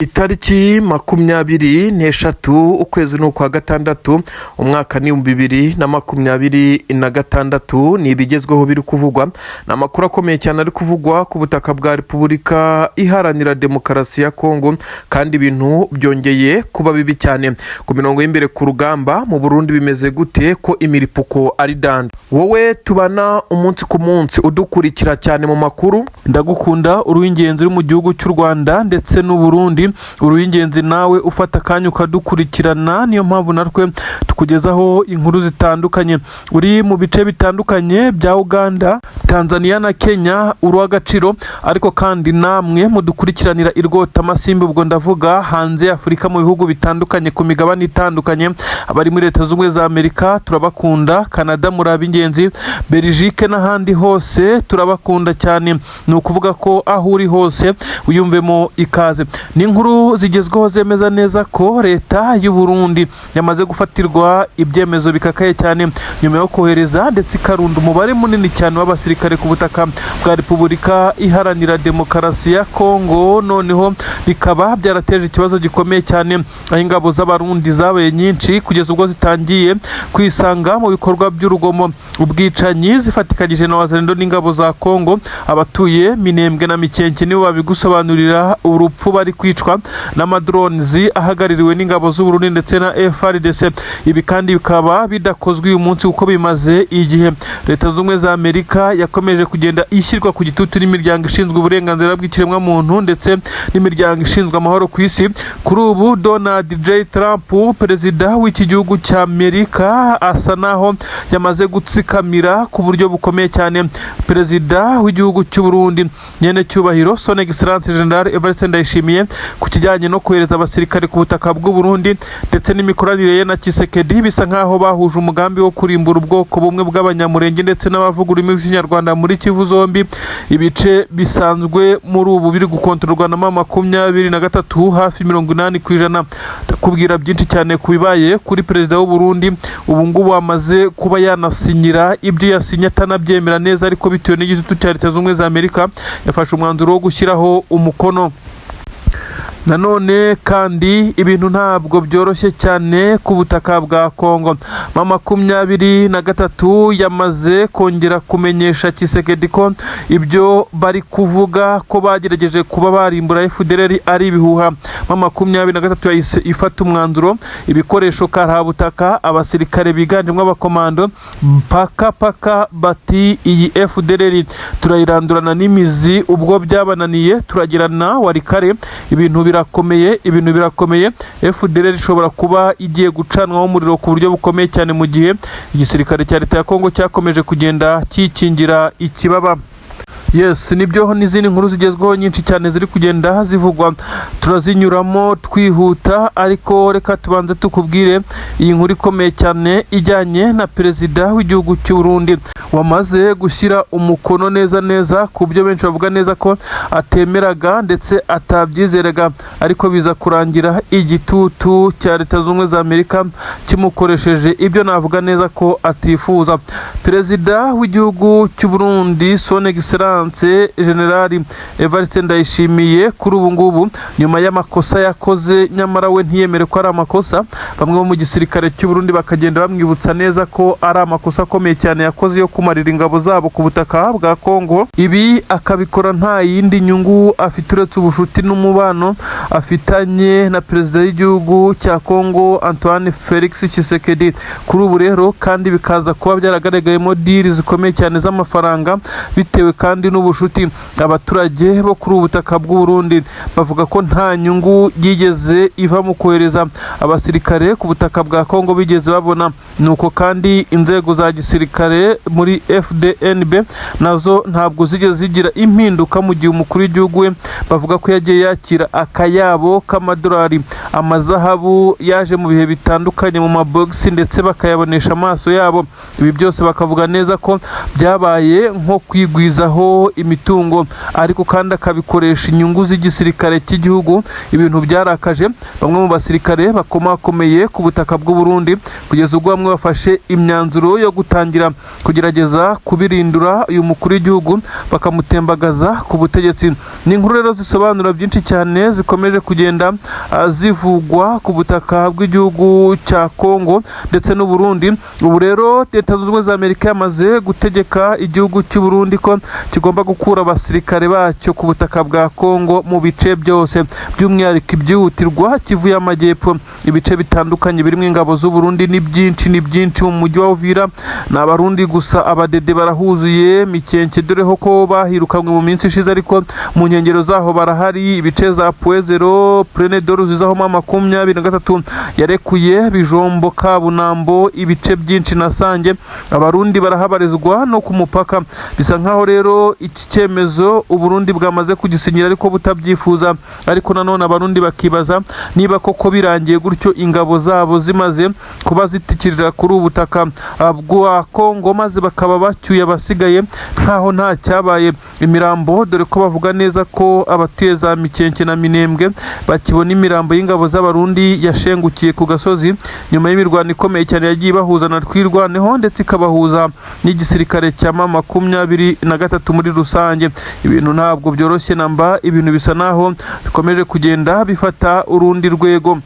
Itariki 23 ukwezi ni ukwa gatandatu, umwaka ni 2026. Ni ibigezweho biri kuvugwa, ni amakuru akomeye cyane ari kuvugwa ku butaka bwa Repubulika Iharanira Demokarasi ya Kongo, kandi ibintu byongeye kuba bibi cyane ku mirongo y'imbere ku rugamba. Mu Burundi bimeze gute, ko imiripuko ari danda? Wowe tubana umunsi ku munsi, udukurikira cyane mu makuru, ndagukunda. Uri uw'ingenzi uri mu gihugu cy'u Rwanda ndetse n'u Burundi, uri uw'ingenzi nawe ufata akanya ukadukurikirana, niyo mpamvu natwe tukugezaho inkuru zitandukanye. Uri mu bice bitandukanye bya Uganda, Tanzania na Kenya, uri uw'agaciro. Ariko kandi namwe mudukurikiranira i Rwotamasimbi, ubwo ndavuga hanze y'Afurika, mu bihugu bitandukanye, ku migabane itandukanye, abari muri Leta Zunze Ubumwe za Amerika turabakunda, Canada muri ab'ingenzi, Belgique n'ahandi hose turabakunda cyane. Ni ukuvuga ko aho uri hose wiyumvemo ikaze. Ni inkuru zigezweho zemeza neza ko leta y'u Burundi yamaze gufatirwa ibyemezo bikakaye cyane nyuma yo kohereza ndetse ikarunda umubare munini cyane w'abasirikare ku butaka bwa Repubulika Iharanira Demokarasi ya Kongo. Noneho bikaba byarateje ikibazo gikomeye cyane, aho ingabo z'Abarundi zabaye nyinshi kugeza ubwo zitangiye kwisanga mu bikorwa by'urugomo, ubwicanyi, zifatikanyije na Wazalendo n'ingabo za Kongo. Abatuye Minembwe na Mikenke nibo babigusobanurira, urupfu bari kwicwa n'amadrones ahagarariwe n'ingabo z'u Burundi ndetse na FARDC. Ibi kandi bikaba bidakozwe uyu munsi kuko bimaze igihe. Leta Zunze Ubumwe za Amerika yakomeje kugenda ishyirwa ku gitutu n'imiryango ishinzwe uburenganzira bw'ikiremwamuntu ndetse n'imiryango ishinzwe amahoro ku isi. Kuri ubu Donald J Trump, perezida w'iki gihugu cya Amerika, asa naho yamaze gutsikamira ku buryo bukomeye cyane perezida w'igihugu cy'u Burundi, nyene cyubahiro Son Excellence General Evariste Ndayishimiye, ku kijyanye no kohereza abasirikare ku butaka bw'u Burundi ndetse n'imikoranire ye na Tshisekedi. Bisa nkaho bahuje umugambi wo kurimbura ubwoko bumwe bw'Abanyamurenge ndetse n'abavuga ururimi rw'Ikinyarwanda muri Kivu zombi, ibice bisanzwe muri ubu biri gukontororwa na M23 hafi 80%. Ndakubwira byinshi cyane ku bibaye kuri perezida w'u Burundi, ubu ngubu amaze kuba yanasinyira ibyo yasinye atanabyemera neza, ariko bitewe n'igitutu cya Leta Zunze Ubumwe za Amerika yafashe umwanzuro wo gushyiraho umukono. Nanone kandi ibintu ntabwo byoroshye cyane ku butaka bwa Kongo. M23 yamaze kongera kumenyesha Tshisekedi ko ibyo bari kuvuga ko bagerageje kuba barimbura FDLR ari ibihuha. M23 yahise ifata umwanzuro, ibikoresho karahabutaka, abasirikare biganjemo abakomando, paka paka, bati iyi FDLR turayirandurana n'imizi. Ubwo byabananiye turagirana Walikale. Ibintu birakomeye, ibintu birakomeye. FDLR ishobora kuba igiye gucanwaho umuriro ku buryo bukomeye cyane, mu gihe igisirikare cya leta ya Kongo cyakomeje kugenda kikingira ikibaba. Yes, nibyo, n'izindi nkuru zigezweho nyinshi cyane ziri kugenda zivugwa turazinyuramo twihuta, ariko reka tubanze tukubwire iyi nkuru ikomeye cyane ijyanye na perezida w'igihugu cy'u Burundi wamaze gushyira umukono neza neza ku byo benshi bavuga neza ko atemeraga ndetse atabyizeraga, ariko biza kurangira igitutu cya Leta Zunze Ubumwe za Amerika kimukoresheje ibyo navuga neza ko atifuza. Perezida w'igihugu cy'u Burundi, Son Excellence General Evariste Ndayishimiye, kuri ubu ngubu nyuma y'amakosa yakoze nyamara we ntiyemere ko ari amakosa, bamwe bo mu gisirikare cy'u Burundi bakagenda bamwibutsa neza ko ari amakosa akomeye cyane yakoze yo kumarira ingabo zabo ku butaka bwa Kongo, ibi akabikora nta yindi nyungu afite uretse ubushuti n'umubano afitanye na perezida w'igihugu cya Kongo, Antoine Felix Tshisekedi. Kuri ubu rero kandi bikaza kuba byaragaragayemo deal zikomeye cyane z'amafaranga bitewe kandi n'ubushuti. Abaturage bo kuri ubu butaka bw'u Burundi bavuga ko nta nyungu yigeze iva mu kohereza abasirikare ku butaka bwa Kongo bigeze babona. Nuko kandi inzego za gisirikare muri FDNB nazo ntabwo zigeze zigira impinduka, mu gihe umukuru w'igihugu we bavuga ko yagiye yakira akayabo k'amadolari. Amazahabu yaje mu bihe bitandukanye mu mabogisi, ndetse bakayabonesha amaso yabo. Ibi byose bakavuga neza ko byabaye nko kwigwizaho imitungo, ariko kandi akabikoresha inyungu z'igisirikare cy'igihugu. Ibintu byarakaje bamwe mu basirikare bakomakomeye ku butaka bw'u Burundi, kugeza ubwo bamwe bafashe imyanzuro yo gutangira kugerageza kubirindura uyu mukuru w'igihugu, bakamutembagaza ku butegetsi. Ni inkuru rero zisobanura byinshi cyane zikomeje kugenda zivugwa ku butaka bw'igihugu cya Kongo ndetse n'u Burundi. Ubu rero Leta Zunze Ubumwe za Amerika yamaze gutegeka igihugu cy'u Burundi ko kigomba gukura abasirikare bacyo ku butaka bwa Kongo mu bice byose, by'umwihariko ibyihutirwa Kivu y'Amajyepfo. Ibice bitandukanye birimo ingabo z'u Burundi ni byinshi, ni byinshi. Mu mujyi wa Uvira ni Abarundi gusa, abadede barahuzuye. Mikenke, dore ko bahirukanywe mu minsi ishize, ariko mu nkengero zaho barahari. Ibice za Point Zéro, Plaine de Ruzizi, aho M23 yarekuye Bijombo, Kabunambo, ibice byinshi na Sange, Abarundi barahabarizwa no ku mupaka. Bisa nkaho rero iki cyemezo Uburundi bwamaze kugisinyira ariko butabyifuza. Ariko nanone Abarundi bakibaza niba koko birangiye gutyo, ingabo zabo zimaze kuba zitikirira kuri ubu butaka bwa Kongo, maze bakaba bacyuye abasigaye nkaho nta cyabaye, imirambo, dore ko bavuga neza ko abatuye za Mikenke na Minembwe bakibona imirambo y'ingabo z'Abarundi yashengukiye ku gasozi nyuma y'imirwano ikomeye cyane yagiye ibahuza na Twirwaneho, ndetse ikabahuza n'igisirikare cya M23 muri rusange. Ibintu ntabwo byoroshye namba, ibintu bisa naho bikomeje kugenda bifata urundi rwego.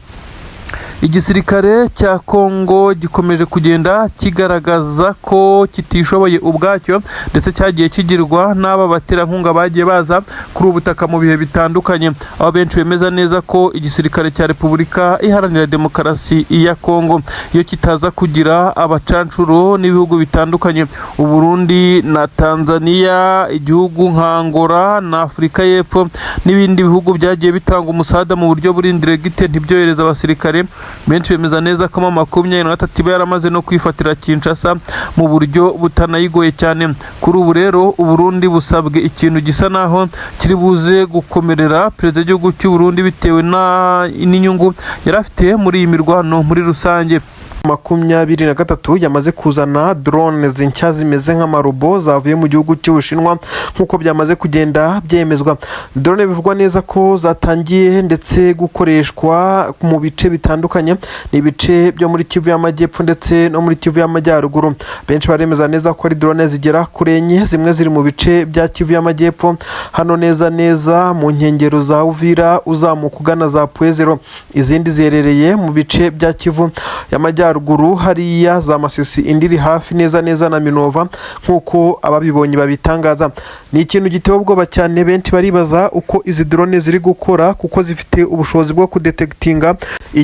Igisirikare cya Kongo gikomeje kugenda kigaragaza ko kitishoboye ubwacyo, ndetse cyagiye kigirwa n'aba baterankunga bagiye baza kuri ubu butaka mu bihe bitandukanye, aho benshi bemeza neza ko igisirikare cya Repubulika Iharanira Demokarasi ya Kongo, iyo kitaza kugira abacancuro n'ibihugu bitandukanye, Uburundi na Tanzania, igihugu nka Angola na Afurika y'Epfo n'ibindi bihugu byagiye bitanga umusada mu buryo buri indirect, ntibyohereza abasirikare, benshi bemeza neza ko M23 iba yaramaze no kwifatira Kinshasa mu buryo butanayigoye cyane. Kuri ubu rero Uburundi busabwe ikintu gisa naho kiri buze gukomerera perezida w'igihugu cy'u Burundi, bitewe n'inyungu yari afite muri iyi mirwano muri rusange. 23 yamaze kuzana drone nshya zimeze nk'amarobo zavuye mu gihugu cy'Ubushinwa, nk'uko byamaze kugenda byemezwa. Drone bivugwa neza ko zatangiye ndetse gukoreshwa mu bice bitandukanye, ni ibice byo muri Kivu y'Amajyepfo ndetse no muri Kivu y'Amajyaruguru. Benshi baremeza neza ko ari drone zigera kuri enye. Zimwe ziri mu bice bya Kivu y'Amajyepfo, hano neza neza mu nkengero za Uvira uzamuka ugana za Point Zéro. Izindi ziherereye mu bice bya Kivu y'Amajyaruguru, hariya za Masisi. Indi iri hafi neza neza na Minova, nk'uko ababibonye babitangaza. Ni ikintu giteye ubwoba cyane. Benshi baribaza uko izi drone ziri gukora, kuko zifite ubushobozi bwo kudetekitinga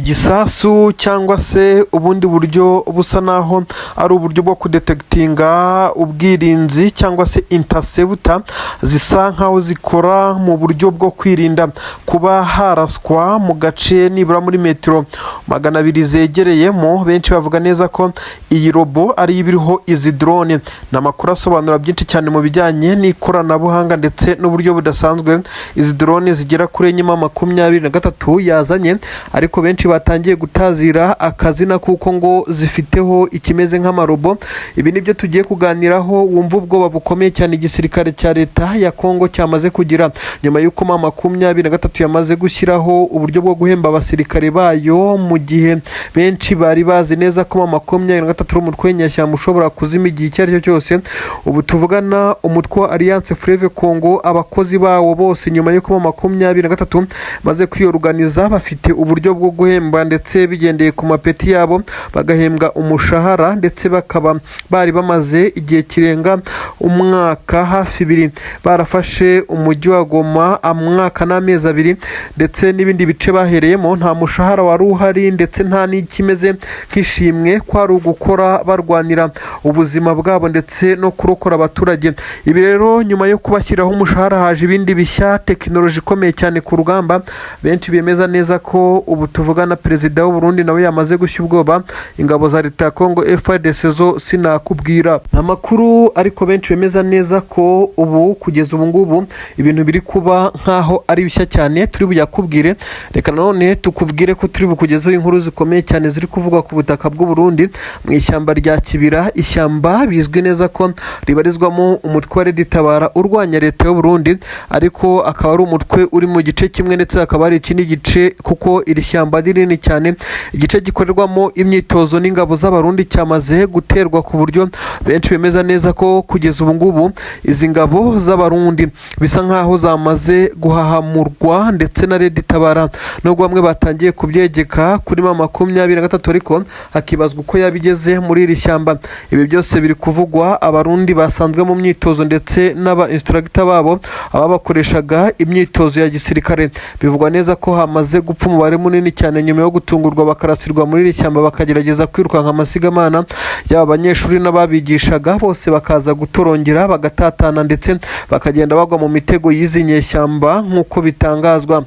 igisasu cyangwa se ubundi buryo busa naho ari uburyo bwo kudetekitinga ubwirinzi cyangwa se interceptor, zisa nkaho zikora mu buryo bwo kwirinda kuba haraswa mu gace nibura muri metero 200 zegereyemo. Benshi bavuga neza ko iyi robo ari ibiriho izi drone. Ni amakuru asobanura byinshi cyane mu bijyanye n'ikoranabuhanga ndetse n'uburyo budasanzwe izi drone zigera kuri enye M23 yazanye, ariko benshi batangiye gutazira akazina kuko ngo zifiteho ikimeze nk'amarobo. Ibi nibyo tugiye kuganiraho, wumva ubwoba bukomeye cyane igisirikare cya leta ya Kongo cyamaze kugira nyuma y'uko M23 yamaze gushyiraho uburyo bwo guhemba abasirikare bayo, mu gihe benshi bari bazi neza ko M23 ari umutwe w'inyeshyamba ushobora kuzima igihe icyo ari cyo cyose. Ubu tuvugana, umutwe wa Alliance Fleuve Congo, abakozi bawo bose, nyuma y'uko M23 maze kwiyoruganiza, bafite uburyo bwo guhemba, ndetse bigendeye ku mapeti yabo bagahembwa umushahara, ndetse bakaba bari bamaze igihe kirenga umwaka, hafi ibiri, barafashe umujyi wa Goma, umwaka n'amezi 2, ndetse n'ibindi bice bahereyemo. Nta mushahara wari uhari, ndetse nta n'ikimeze nk'ibihembo bari bafite. nk'ishimwe, kwari ugukora barwanira ubuzima bwabo ndetse no kurokora abaturage. Ibi rero, nyuma yo kubashyiraho umushahara, haje ibindi bishya, tekinoloji ikomeye cyane ku rugamba. Benshi bemeza neza ko ubu tuvugana perezida w'u Burundi nawe yamaze gushya ubwoba. Ingabo za leta ya Kongo FARDC zo sinakubwira amakuru, ariko benshi bemeza neza ko ubu, kugeza ubu ngubu, ibintu biri kuba nk'aho ari bishya cyane. Turi buyakubwire. Reka nanone tukubwire ko turi bukugezeho inkuru zikomeye cyane ziri kuvugwa ku butaka bw'u Burundi mu ishyamba rya Kibira, ishyamba bizwi neza ko ribarizwamo umutwe wa Red Tabara urwanya leta y'u Burundi, ariko akaba ari umutwe uri mu gice kimwe, ndetse hakaba hari ikindi gice, kuko iri shyamba ari rinini cyane. Igice gikorerwamo imyitozo n'ingabo z'Abarundi cyamaze guterwa, ku buryo benshi bemeza neza ko kugeza ubu ngubu izi ngabo z'Abarundi bisa nkaho zamaze guhahamurwa ndetse na Red Tabara, nubwo bamwe batangiye kubyegeka kuri M23, ariko hakibazwa uko yabigeze muri iri shyamba. Ibi byose biri kuvugwa, Abarundi basanzwe mu myitozo ndetse n'aba instructor babo, ababakoreshaga imyitozo ya gisirikare, bivugwa neza ko hamaze gupfa umubare munini cyane nyuma yo gutungurwa bakarasirwa muri iri shyamba, bakagerageza kwirukanka amasigamana, yaba abanyeshuri n'ababigishaga bose bakaza gutorongera, bagatatana, ndetse bakagenda bagwa mu mitego y'izi nyeshyamba nk'uko bitangazwa.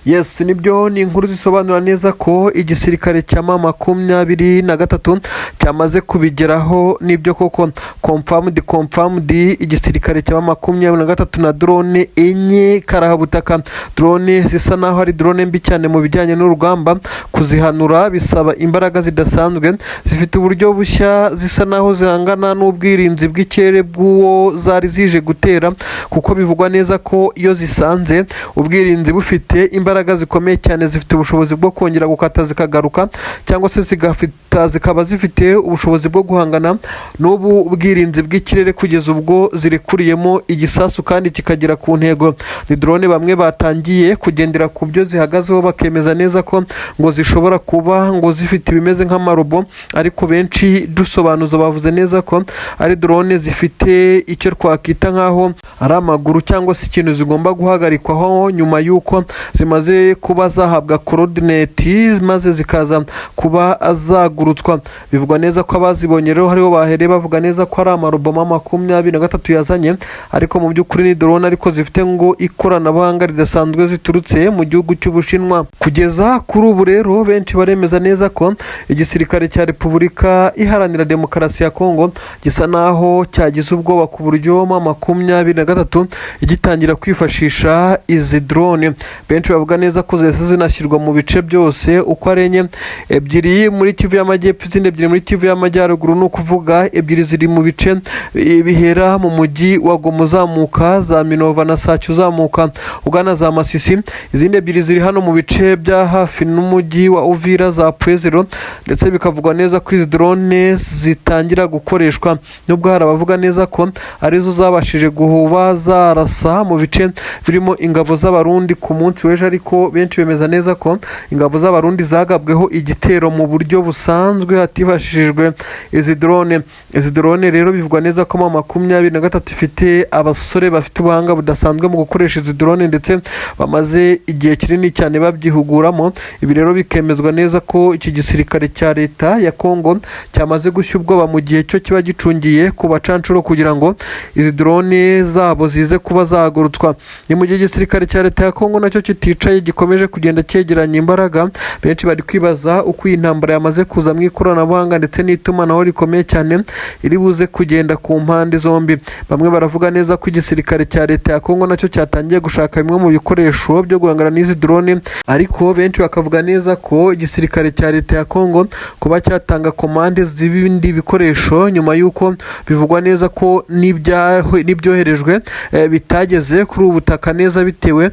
Yes, nibyo, ni inkuru zisobanura neza ko igisirikare cya M23 cyamaze kubigeraho. Nibyo koko, confirmed, confirmed. Igisirikare cya M23 na drone enye karahabutaka, drone zisa naho ari drone mbi cyane mu bijyanye n'urugamba, kuzihanura bisaba imbaraga zidasanzwe. Zifite uburyo bushya, zisa naho zihangana n'ubwirinzi bw'ikirere bw'uwo zari zije gutera, kuko bivugwa neza ko iyo zisanze ubwirinzi bufite imbaraga zikomeye cyane, zifite ubushobozi bwo kongera gukata zikagaruka, cyangwa se zigafita, zikaba zifite ubushobozi bwo guhangana n'ubu bwirinzi bw'ikirere kugeza ubwo zirekuriyemo igisasu kandi kikagera ku ntego. Ni drone bamwe batangiye kugendera ku byo zihagazeho, bakemeza neza ko ngo zishobora kuba ngo zifite ibimeze nk'amarobo, ariko benshi dusobanuza bavuze neza ko ari drone zifite icyo twakwita nk'aho ari amaguru, cyangwa se ikintu zigomba guhagarikwaho nyuma y'uko zimaze kuba zahabwa coordinate, maze zikaza kuba zagurutswa. Bivugwa neza ko abazibonye rero hariho bahereye bavuga neza ko ari amarobo M23 yazanye, ariko mu by'ukuri ni drone, ariko zifite ngo ikoranabuhanga ridasanzwe ziturutse mu gihugu cy'Ubushinwa. Kugeza kuri ubu rero, benshi baremeza neza ko igisirikare cya Repubulika Iharanira Demokarasi ya Kongo gisa naho cyagize ubwoba, ku buryo M23 igitangira kwifashisha izi drone. Benshi bavuga neza ko zahise zinashyirwa mu bice byose uko ari enye, ebyiri muri Kivu y'Amajyepfo, izindi ebyiri muri Kivu y'Amajyaruguru. Ni ukuvuga ebyiri ziri mu bice bihera mu mujyi wa Goma uzamuka za Minova na Sake, uzamuka ugana za Masisi. Izindi ebyiri ziri hano mu bice bya hafi n'umujyi wa Uvira, za Pwezero. Ndetse bikavugwa neza ko izi drone zitangira gukoreshwa, nubwo hari abavuga neza ko arizo zabashije guhuba zarasa mu bice birimo ingabo z'Abarundi ku munsi w'ejo, ariko benshi bemeza neza ko ingabo z'Abarundi zagabweho igitero mu buryo busanzwe hatifashishijwe izi drone. Izi drone rero bivugwa neza ko M23 ifite abasore bafite ubuhanga budasanzwe mu gukoresha izi drone, ndetse bamaze igihe kinini cyane babyihuguramo. Ibi rero bikemezwa neza ko iki gisirikare cya leta ya Kongo cyamaze gushya ubwoba, mu gihe cyo kiba gicungiye ku bacanshuro kugira ngo izi drone zabo zize kuba zahagurutswa. Ni mu gihe igisirikare cya leta ya Kongo nacyo kiticaye, gikomeje kugenda cyegeranya imbaraga. Benshi bari kwibaza uko iyi ntambara yamaze kuza mu ikoranabuhanga ndetse n'itumanaho rikomeye cyane iri buze kugenda ku mpande zombi. Bamwe baravuga neza ko igisirikare cya leta ya Kongo nacyo cyatangiye gushaka bimwe mu bikoresho byo guhangana n'izi drone, ariko benshi bakavuga neza ko igisirikare cya leta ya Kongo kuba cyatanga komande z'ibindi bikoresho, nyuma y'uko bivugwa neza ko n'ibyoherejwe bitageze kuri ubu butaka neza, bitewe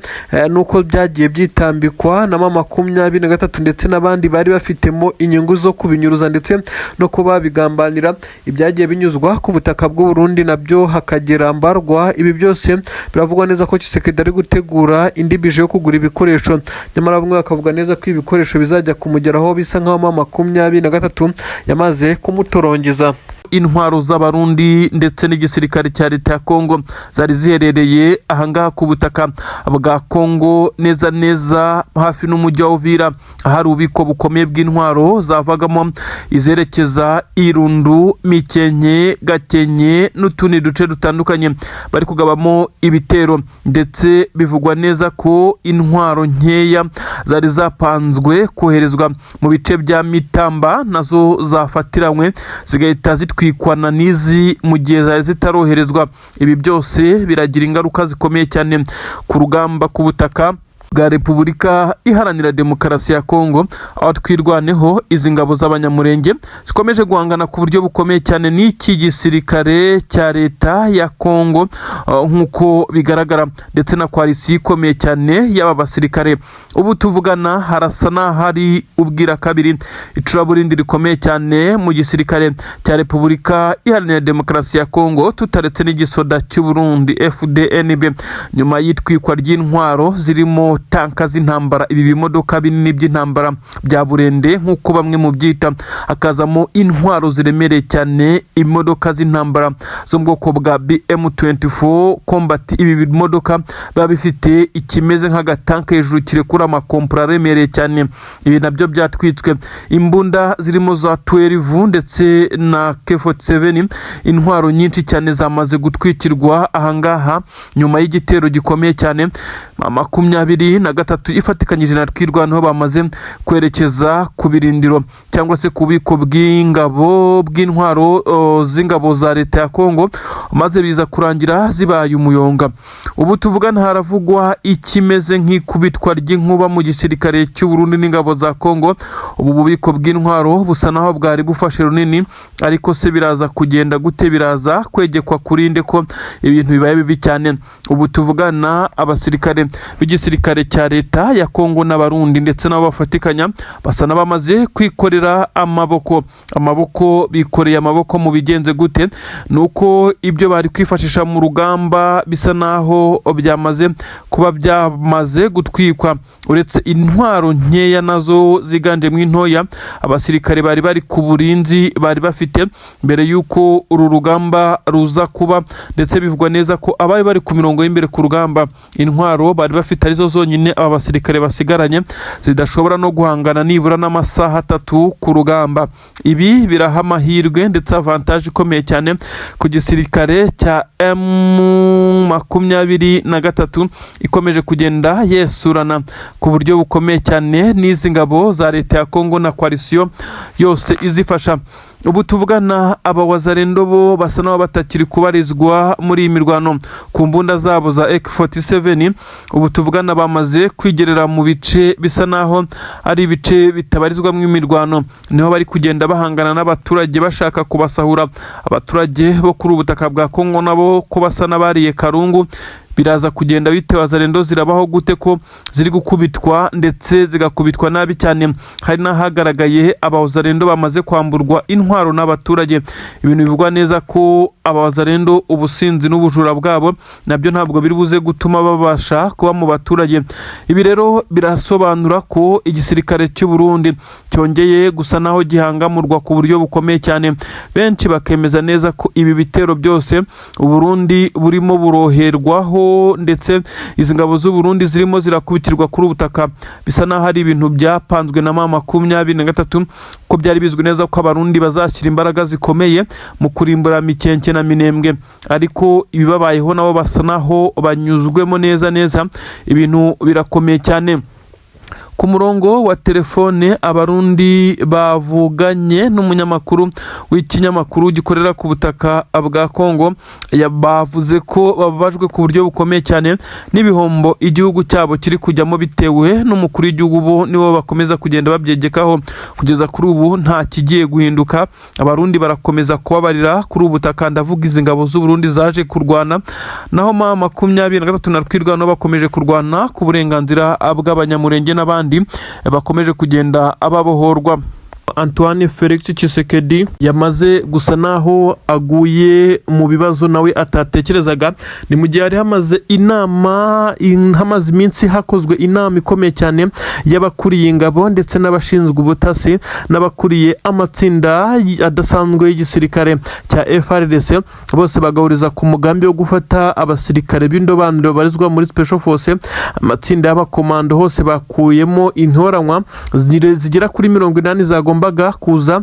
n'uko byagiye byitambikwa na M23 ndetse n'abandi bari bafitemo inyungu zo kubinyuruza ndetse no kuba bigambanira, ibyagiye binyuzwa ku butaka bw'u Burundi nabyo hakagera mbarwa. Ibi byose biravugwa neza ko Tshisekedi ari gutegura indi budget yo kugura ibikoresho, nyamara bamwe bakavuga neza ko ibi bikoresho bizajya kumugeraho bisa nk'aho M23 yamaze kumutorongeza. Intwaro z'Abarundi ndetse n'igisirikare cya leta ya Kongo zari ziherereye ahangaha ku butaka bwa Kongo, neza neza hafi n'umujyi wa Uvira, ahari ububiko bukomeye bw'intwaro zavagamo izerekeza Irundu, Mikenke, Gakenke n'utundi duce dutandukanye bari kugabamo ibitero. Ndetse bivugwa neza ko intwaro nkeya zari zapanzwe koherezwa mu bice bya Mitamba nazo zafatiranywe, zigahita zitwikwana n'izi mu gihe zari zitaroherezwa. Ibi byose biragira ingaruka zikomeye cyane ku rugamba ku butaka bwa Repubulika Iharanira Demokarasi ya Kongo, aho Twirwaneho, izi ngabo z'Abanyamurenge zikomeje guhangana ku buryo bukomeye cyane n'iki gisirikare cya leta ya Kongo, nk'uko bigaragara, ndetse na coalition ikomeye cyane y'aba basirikare. Ubu tuvugana harasa n'ahari ubwira kabiri icuraburindi rikomeye cyane mu gisirikare cya Repubulika Iharanira Demokarasi ya Kongo, tutaretse n'igisoda cy'u Burundi FDNB, nyuma y'itwikwa ry'intwaro zirimo tanka z'intambara, ibi bimodoka binini by'intambara bya burende nk'uko bamwe mu byita, hakazamo intwaro ziremereye cyane, imodoka z'intambara zo mu bwoko bwa BM24 Combat. Ibi bimodoka biba bifite ikimeze nk'agatanka hejuru kirekura amakompura aremereye cyane, ibi nabyo byatwitswe. Imbunda zirimo za 12 ndetse na K47, intwaro nyinshi cyane zamaze gutwikirwa ahangaha nyuma y'igitero gikomeye cyane 23 ifatikanyije na Twirwaneho bamaze kwerekeza ku birindiro cyangwa se ku bubiko bw'ingabo bw'intwaro z'ingabo za leta ya Kongo, maze biza kurangira zibaye umuyonga. Ubu tuvugana haravugwa ikimeze nk'ikubitwa ry'inkuba mu gisirikare cy'u Burundi n'ingabo za Kongo. Ubu bubiko bw'intwaro busa naho bwari bufashe runini, ariko se biraza kugenda gute? Biraza kwegekwa kuri nde ko ibintu bibaye bibi cyane? Ubu tuvugana abasirikare b'igisirikare cya leta ya Kongo n'Abarundi ndetse nabo bafatikanya basa n'abamaze kwikorera amaboko. Bikoreye amaboko mu bigenze gute? Ni uko ibyo bari kwifashisha mu rugamba bisa naho byamaze kuba byamaze gutwikwa, uretse intwaro nkeya nazo ziganjemo intoya abasirikare bari bari ku burinzi bari bafite mbere y'uko uru rugamba ruza kuba. Ndetse bivugwa neza ko abari bari ku mirongo y'imbere ku rugamba, intwaro bari bafite arizo zonyine aba basirikare basigaranye, zidashobora no guhangana nibura n'amasaha 3 ku rugamba. Ibi biraha amahirwe ndetse avantage ikomeye cyane ku gisirikare cya M23 ikomeje kugenda yesurana ku buryo bukomeye cyane n'izi ngabo za leta ya Kongo na coalition yose izifasha. Ubu tuvugana Abawazalendo bo basa n'aho batakiri kubarizwa muri iyi mirwano ku mbunda zabo za AK47. Ubu tuvugana bamaze kwigerera mu bice bisa naho ari ibice bitabarizwamo imirwano, niho bari kugenda bahangana n'abaturage bashaka kubasahura. Abaturage bo kuri ubu butaka bwa Kongo nabo ko basa n'abariye karungu, biraza kugenda bite? Wazalendo zirabaho gute ko ziri gukubitwa ndetse zigakubitwa nabi cyane? Hari n'ahagaragaye Abawazalendo bamaze kwamburwa intwaro n'abaturage, ibintu bivugwa neza ko Abawazalendo ubusinzi n'ubujura bwabo nabyo ntabwo biri buze gutuma babasha kuba mu baturage. Ibi rero birasobanura ko igisirikare cy'u Burundi cyongeye gusa naho gihangamurwa ku buryo bukomeye cyane. Benshi bakemeza neza ko ibi bitero byose Uburundi burimo buroherwaho, ndetse izi ngabo z'u Burundi zirimo zirakubitirwa kuri ubutaka, bisa naho ari ibintu byapanzwe na M23, ko byari bizwi neza ko Abarundi bazashyira imbaraga zikomeye mu kurimbura Mikenke na Minembwe. Ariko ibibabayeho nabo basa naho banyuzwemo neza neza, ibintu birakomeye cyane. Ku murongo wa telefone Abarundi bavuganye n'umunyamakuru w'ikinyamakuru gikorera ku butaka bwa Kongo, bavuze ko bababajwe ku buryo bukomeye cyane n'ibihombo igihugu cyabo kiri kujyamo bitewe n'umukuru w'igihugu. Bo nibo bakomeza kugenda babyegekaho. Kugeza kuri ubu nta kigiye guhinduka, Abarundi barakomeza kubabarira kuri ubu butaka, ndavuga izi ngabo z'u Burundi zaje kurwana, naho M23 na Twirwaneho bakomeje kurwana ku burenganzira bw'Abanyamurenge n'abandi bakomeje kugenda ababohorwa. Antoine Felix Tshisekedi yamaze gusa naho aguye mu bibazo nawe atatekerezaga. Ni mu gihe hari hamaze inama, hamaze iminsi hakozwe inama ikomeye cyane y'abakuriye ingabo ndetse n'abashinzwe ubutasi n'abakuriye amatsinda adasanzwe y'igisirikare cya FARDC, bose bagahuriza ku mugambi wo gufata abasirikare b'indobanure babarizwa muri Special Force, amatsinda y'abakomando. Hose bakuyemo intoranywa zigera kuri 80 zagombaga kuza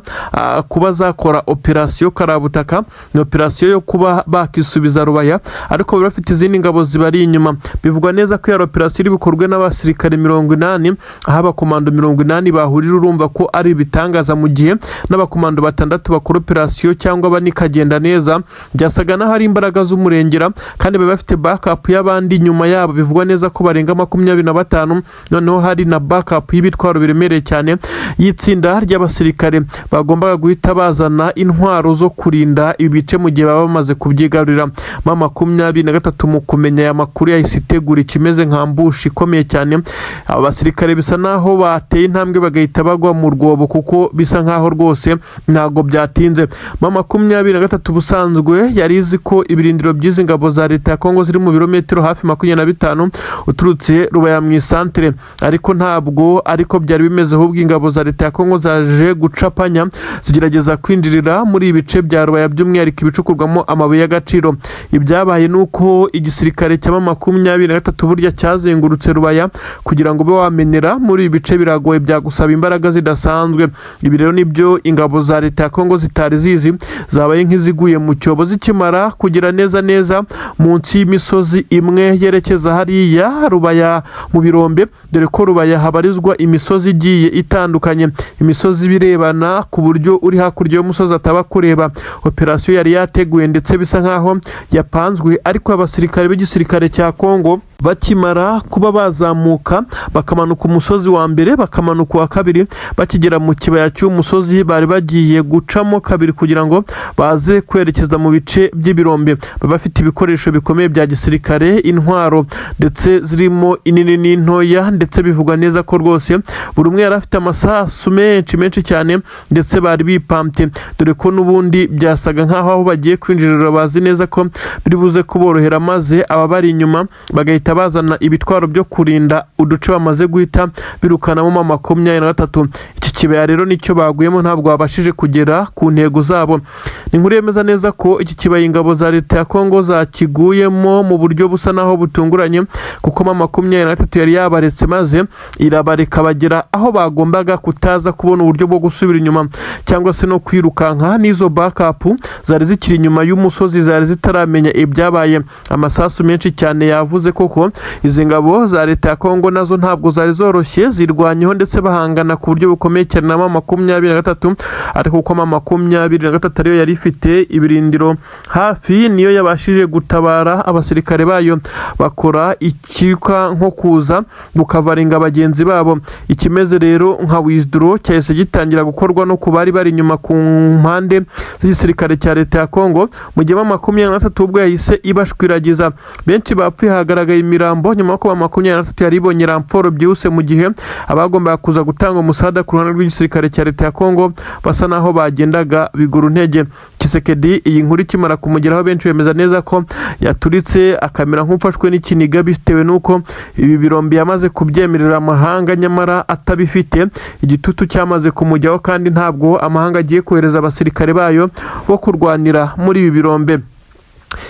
kuba zakora operasiyo karabutaka. Ni operasiyo yo kuba bakisubiza Rubaya, ariko bari bafite izindi ngabo zibari inyuma. Bivugwa neza ko iyo operasiyo iri bukorwe n'abasirikare 80, aho abakomando 80 bahurira. Urumva ko ari ibitangaza, mu gihe n'abakomando batandatu bakora operasiyo cyangwa bane ikagenda neza, byasaga n'aho ari imbaraga z'umurengera, kandi bari bafite backup y'abandi nyuma yabo, bivugwa neza ko barenga 25. Noneho hari na backup y'ibitwaro biremereye cyane y'itsinda ry'abasirikare bagombaga guhita bazana intwaro zo kurinda ibi bice mu gihe baba bamaze kubyigarurira. M23 mu kumenya aya makuru yahise itegura ikimeze nka ambush ikomeye cyane. Aba basirikare bisa naho bateye intambwe bagahita bagwa mu rwobo, kuko bisa nkaho rwose ntabwo byatinze. M23 ubusanzwe yari izi ko ibirindiro by'izi ngabo za leta ya Kongo ziri mu birometero hafi 25 uturutse Rubaya mu isantere, ariko ntabwo ariko byari bimeze. Ahubwo ingabo za leta ya Kongo zaje gucapanya, zigerageza kwinjirira muri ibi bice bya Rubaya, by'umwihariko ibicukurwamo amabuye y'agaciro. Ibyabaye ni uko igisirikare cya M23 burya cyazengurutse Rubaya. Kugira ngo ube wamenera muri ibi bice biragoye, byagusaba imbaraga zidasanzwe. Ibi rero nibyo ingabo za leta ya Kongo zitari zizi, zabaye nk'iziguye mu cyobo zikimara kugera neza neza munsi y'imisozi imwe yerekeza hariya Rubaya mu birombe, dore ko Rubaya habarizwa imisozi igiye itandukanye, imisozi ibirebana ku buryo uri hakurya y'umusozi ataba kureba. Operasiyo yari yateguye ndetse bisa nkaho yapanzwe, ariko abasirikare b'igisirikare cya Kongo bakimara kuba bazamuka, bakamanuka umusozi wa mbere, bakamanuka uwa kabiri, bakigera mu kibaya cy'umusozi bari bagiye gucamo kabiri kugira ngo baze kwerekeza mu bice by'ibirombe, baba bafite ibikoresho bikomeye bya gisirikare, intwaro ndetse zirimo inini n'intoya, ndetse bivugwa neza ko rwose buri umwe yari afite amasasu menshi menshi cyane, ndetse bari bipampye, dore ko n'ubundi byasaga nk'aho aho bagiye kwinjirira bazi neza ko biri buze kuborohera, maze ababari inyuma bagahita bazana ibitwaro byo kurinda uduce bamaze guhita birukanamo M23. Iki kibaya rero nicyo baguyemo, ntabwo babashije kugera ku ntego zabo. Ni inkuru yemeza neza ko iki kibaya ingabo za leta ya Kongo zakiguyemo mu buryo busa naho butunguranye, kuko M23 yari yabaretse maze irabareka bagera aho bagombaga kutaza kubona uburyo bwo gusubira inyuma cyangwa se no kwirukanka. N'izo backup zari zikiri inyuma y'umusozi zari zitaramenya ibyabaye. Amasasu menshi cyane yavuze koko izi ngabo za leta ya Kongo nazo ntabwo zari zoroshye, zirwanyeho ndetse bahangana ku buryo bukomeye cyane na M23, ariko kuko M23 ariyo yari ifite ibirindiro hafi, niyo yabashije gutabara abasirikare bayo, bakora ikitwa nko kuza gukavaringa bagenzi babo. Ikimeze rero nka withdraw cyahise gitangira gukorwa no ku bari bari inyuma ku mpande z'igisirikare cya leta ya Kongo, mu gihe M23 ubwo yahise ibashwiragiza, benshi bapfuye, hagaragaye imirambo nyuma yo kuba 23 yari ibonye renfort byihuse, mu gihe abagombaga kuza gutanga umusada ku ruhande rw'igisirikare cya leta ya Kongo basa naho bagendaga bigura intege. Tshisekedi iyi nkuru ikimara kumugeraho, benshi bemeza neza ko yaturitse akamera nk'ufashwe n'ikiniga, bitewe n'uko ibi birombe yamaze kubyemerera amahanga nyamara atabifite. Igitutu cyamaze kumujyaho, kandi ntabwo amahanga agiye kohereza abasirikare bayo bo kurwanira muri ibi birombe.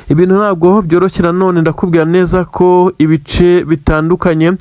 Ibintu ntabwo byoroshye. Nanone ndakubwira neza ko ibice bitandukanye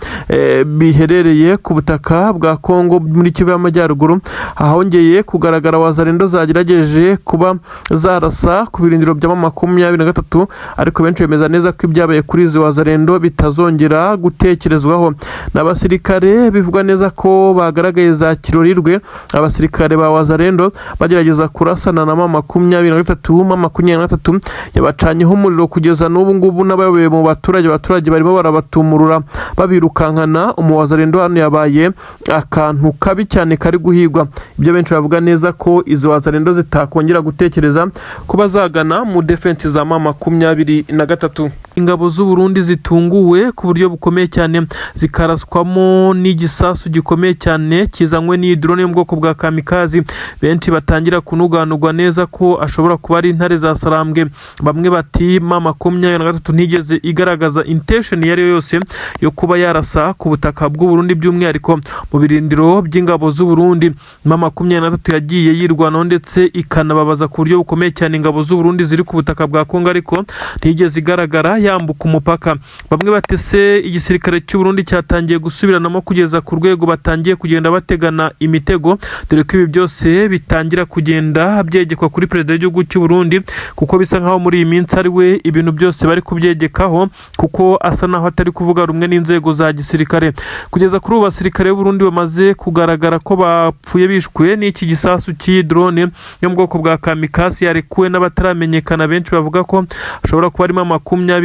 biherereye ku butaka bwa Kongo muri Kivu y'Amajyaruguru hongeye kugaragara Wazalendo zagerageje kuba zarasa ku birindiro bya M23, ariko benshi bemeza neza ko ibyabaye kuri izi Wazalendo bitazongera gutekerezwaho. N'abasirikare bivugwa neza ko bagaragaye za Kirorirwe, abasirikare ba Wazalendo bagerageza kurasana na M23, M23 yabacanyeho umuriro kugeza n'ubu ngubu. N'abayoboye mu baturage, abaturage barimo barabatumurura babirukankana. Umuwazalendo hano yabaye akantu kabi cyane kari guhigwa. Ibyo benshi bavuga neza ko izi Wazalendo zitakongera gutekereza kuba zagana mu defense za M23. Ingabo z'u Burundi zitunguwe ku buryo bukomeye cyane, zikaraswamo n'igisasu gikomeye cyane kizanywe n'iyi drone yo mu bwoko bwa kamikazi. Benshi batangira kunuganurwa neza ko ashobora kuba ari intare za Sarambwe. Bamwe bati M23 ntigeze igaragaza intention iyo ari yo yose yo kuba yarasa ku butaka bw'u Burundi, by'umwihariko mu birindiro by'ingabo z'u Burundi. M23 yagiye yirwanaho ndetse ikanababaza ku buryo bukomeye cyane ingabo z'u Burundi ziri ku butaka bwa Kongo, ariko ntigeze igaragara yambuka umupaka. Bamwe bati se igisirikare cy'u Burundi cyatangiye gusubiranamo kugeza ku rwego batangiye kugenda bategana imitego, dore ko ibi byose bitangira kugenda byegekwa kuri perezida w'igihugu cy'u Burundi, kuko bisa nkaho muri iyi minsi ari we ibintu byose bari kubyegekaho, kuko asa naho atari kuvuga rumwe n'inzego za gisirikare. Kugeza kuri ubu, abasirikare b'u Burundi bamaze kugaragara ko bapfuye bishwe n'iki gisasu cy'iyi drone yo mu bwoko bwa kamikazi yarekuwe n'abataramenyekana. Benshi bavuga ko ashobora kuba arimo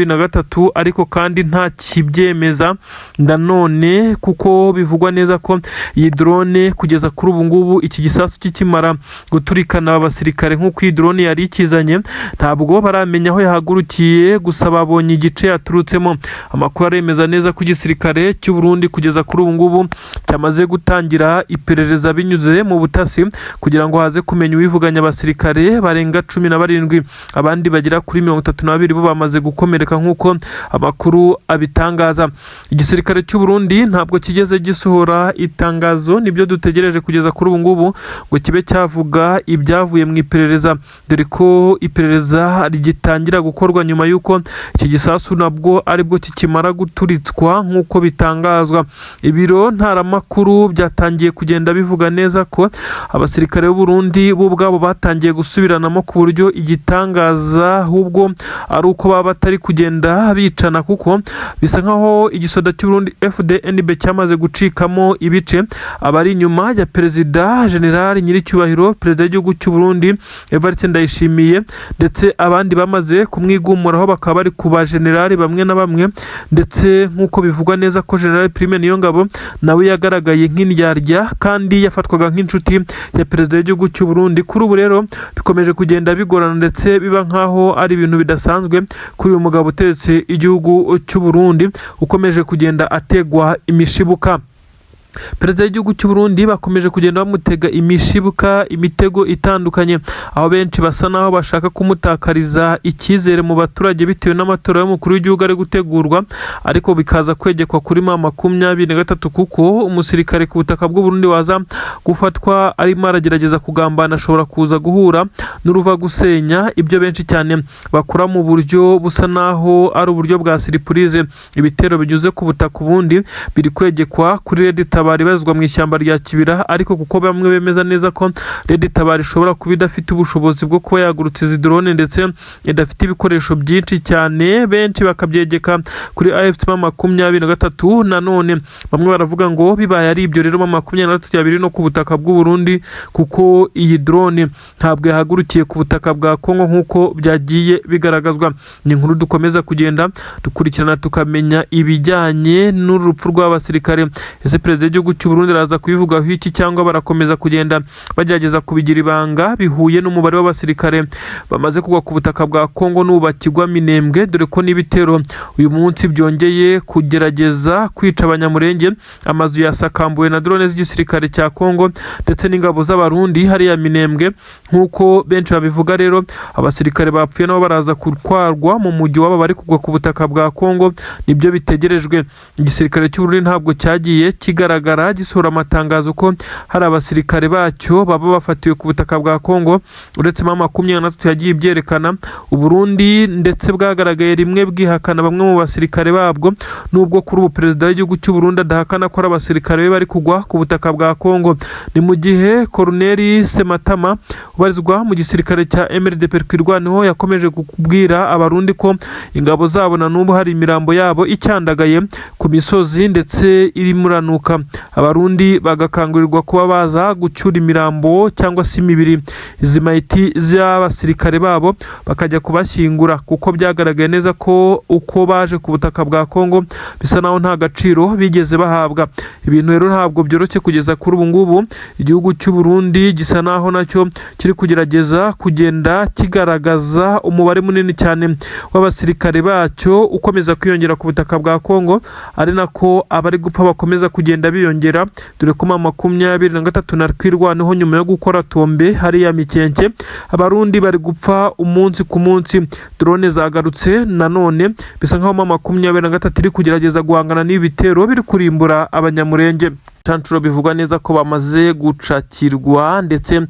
23, ariko kandi nta kibyemeza nanone, kuko bivugwa neza ko iyi drone kugeza kuri ubu ngubu, iki gisasu kikimara guturikana aba basirikare nk'uko iyi drone yari ikizanye, ntabwo baramenya aho yahagurukiye, gusa babonye igice yaturutsemo. Amakuru aremeza neza ko igisirikare cy'u Burundi kugeza kuri ubu ngubu cyamaze gutangira iperereza binyuze mu butasi, kugira ngo haze kumenya uwivuganya abasirikare barenga 17, abandi bagera kuri 32 bo bamaze gukomereka nk'uko amakuru abitangaza. Igisirikare cy'u Burundi ntabwo kigeze gisohora itangazo, nibyo dutegereje kugeza kuri ubu ngubu, ngo kibe cyavuga ibyavuye mu iperereza, dore ko iperereza rigitangira gukorwa nyuma y'uko iki gisasu nabwo aribwo kikimara guturitswa nk'uko bitangazwa. Ibiro ntaramakuru byatangiye kugenda bivuga neza ko abasirikare b'u Burundi bo ubwabo batangiye gusubiranamo, ku buryo igitangaza ahubwo ari uko baba batari kugenda bicana, kuko bisa nkaho igisoda cy'u Burundi FDNB cyamaze gucikamo ibice. Abari inyuma ya perezida General Nyiricyubahiro perezida w'igihugu cy'u Burundi Evariste Ndayishimiye, ndetse abandi bamaze kumwigumuraho bakaba bari ku ba generali bamwe na bamwe, ndetse nk'uko bivugwa neza ko General Prime Niyongabo nawe yagaragaye nk'indyarya kandi yafatwaga nk'inshuti ya perezida w'igihugu cy'u Burundi. Kuri ubu rero bikomeje kugenda bigorana, ndetse biba nkaho ari ibintu bidasanzwe kuri uyu mugabo uteretse igihugu cy'u Burundi, ukomeje kugenda ategwa imishibuka. Perezida w'igihugu cy'u Burundi bakomeje kugenda bamutega imishibuka, imitego itandukanye, aho benshi basa naho bashaka kumutakariza icyizere mu baturage bitewe n'amatora y'umukuru w'igihugu ari gutegurwa, ariko bikaza kwegekwa kuri M23, kuko umusirikare ku butaka bw'u Burundi waza gufatwa arimo aragerageza kugambana ashobora kuza guhura n'uruva gusenya. Ibyo benshi cyane bakora mu buryo busa naho ari uburyo bwa surprise, ibitero binyuze ku butaka, ubundi biri kwegekwa kuri Red Tabara ibarizwa mu ishyamba rya Kibira, ariko kuko bamwe bemeza neza ko Red Tabara ishobora kuba idafite ubushobozi bwo kuba yagurutsa izi drone, ndetse idafite ibikoresho byinshi cyane, benshi bakabyegeka kuri AFC M23. Nanone bamwe baravuga ngo bibaye ari ibyo rero, M23 yabiri no ku butaka bw'u Burundi, kuko iyi drone ntabwo yahagurukiye ku butaka bwa Kongo nk'uko byagiye bigaragazwa. Ni inkuru dukomeza kugenda dukurikirana, tukamenya ibijyanye n'urupfu rw'abasirikare. Ese perezida w'igihugu cy'u Burundi araza kubivugaho iki, cyangwa barakomeza kugenda bagerageza kubigira ibanga bihuye n'umubare w'abasirikare bamaze kugwa ku butaka bwa Kongo n'ubu bakigwa Minembwe, dore ko n'ibitero uyu munsi byongeye kugerageza kwica Abanyamurenge? Amazu yasakambuwe na drone z'igisirikare cya Kongo ndetse n'ingabo z'Abarundi hariya Minembwe nk'uko benshi babivuga. Rero abasirikare bapfuye nabo baraza gutwarwa mu mujyi wabo bari kugwa ku butaka bwa Kongo, nibyo bitegerejwe. Igisirikare cy'u Burundi ntabwo cyagiye kigaragara gisohora amatangazo ko hari abasirikare bacyo baba bafatiwe ku butaka bwa Kongo, uretse M23 yagiye ibyerekana. Uburundi ndetse bwagaragaye rimwe bwihakana bamwe mu basirikare babwo, nubwo kuri ubu perezida w'igihugu cy'u Burundi adahakana ko ari abasirikare be bari kugwa ku butaka bwa Kongo. Ni mu gihe Colonel Sematama ubarizwa mu gisirikare cya MRDP Twirwaneho yakomeje kubwira Abarundi ko ingabo zabo na n'ubu hari imirambo yabo icyandagaye ku misozi ndetse irimo iranuka. Abarundi bagakangurirwa kuba baza gucyura imirambo cyangwa se imibiri, izi mayiti z'abasirikare babo, bakajya kubashyingura, kuko byagaragaye neza ko uko baje ku butaka bwa Kongo bisa naho nta gaciro bigeze bahabwa. Ibintu rero ntabwo byoroshye kugeza kuri ubu ngubu. Igihugu cy'u Burundi gisa naho nacyo kiri kugerageza kugenda kigaragaza umubare munini cyane w'abasirikare bacyo ukomeza kwiyongera ku butaka bwa Kongo, ari nako abari gupfa bakomeza kugenda biyongera, dore ko M23 na Twirwaneho, nyuma yo gukora tombe hariya Mikenke, Abarundi bari gupfa umunsi ku munsi. Drone zagarutse nanone, bisa nkaho M23 iri kugerageza guhangana n'ibi bitero biri kurimbura Abanyamurenge. Cancuro bivugwa neza ko bamaze gucakirwa, ndetse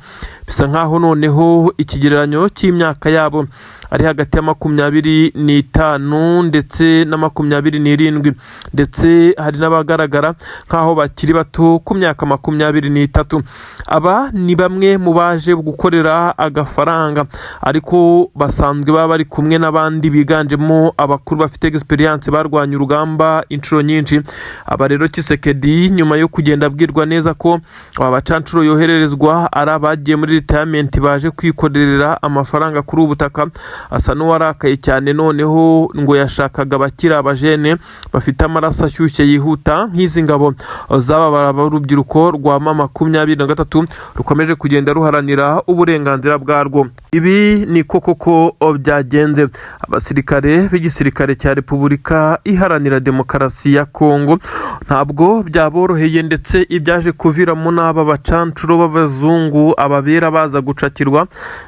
bisa nkaho noneho ikigereranyo cy'imyaka yabo ari hagati ya 25 ndetse na 27, ndetse hari n'abagaragara nk'aho bakiri bato ku myaka 23. Aba ni bamwe mu baje gukorera agafaranga, ariko basanzwe baba bari kumwe n'abandi biganjemo abakuru bafite experience, barwanya urugamba inshuro nyinshi. Aba rero, Tshisekedi nyuma yo kugenda abwirwa neza ko aba bacancuro yohererezwa ari abagiye muri retirement baje kwikorera amafaranga kuri ubu butaka, asa n'uwarakaye cyane. Noneho ngo yashakaga abakiri abajene bafite amaraso ashyushye yihuta, nk'izi ngabo z'aba b'urubyiruko rwa M23 rukomeje kugenda ruharanira uburenganzira bwarwo. Ibi ni ko koko byagenze. Abasirikare b'igisirikare cya Repubulika Iharanira Demokarasi ya Kongo ntabwo byaboroheye, ndetse ibyaje kuviramo n'aba bacancuro b'abazungu, ababera, baza gucakirwa,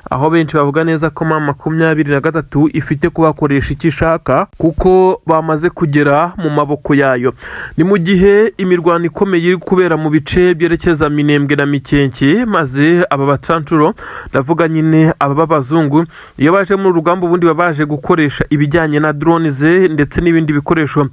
aho benshi bavuga neza ko M23 ifite kubakoresha icyo ishaka kuko bamaze kugera mu maboko yayo. Ni mu gihe imirwano ikomeye iri kubera mu bice byerekeza Minembwe na Mikenke, maze aba bacancuro, ndavuga nyine aba b'abazungu, iyo baje mu rugamba ubundi baba baje gukoresha ibijyanye na drones ndetse n'ibindi bikoresho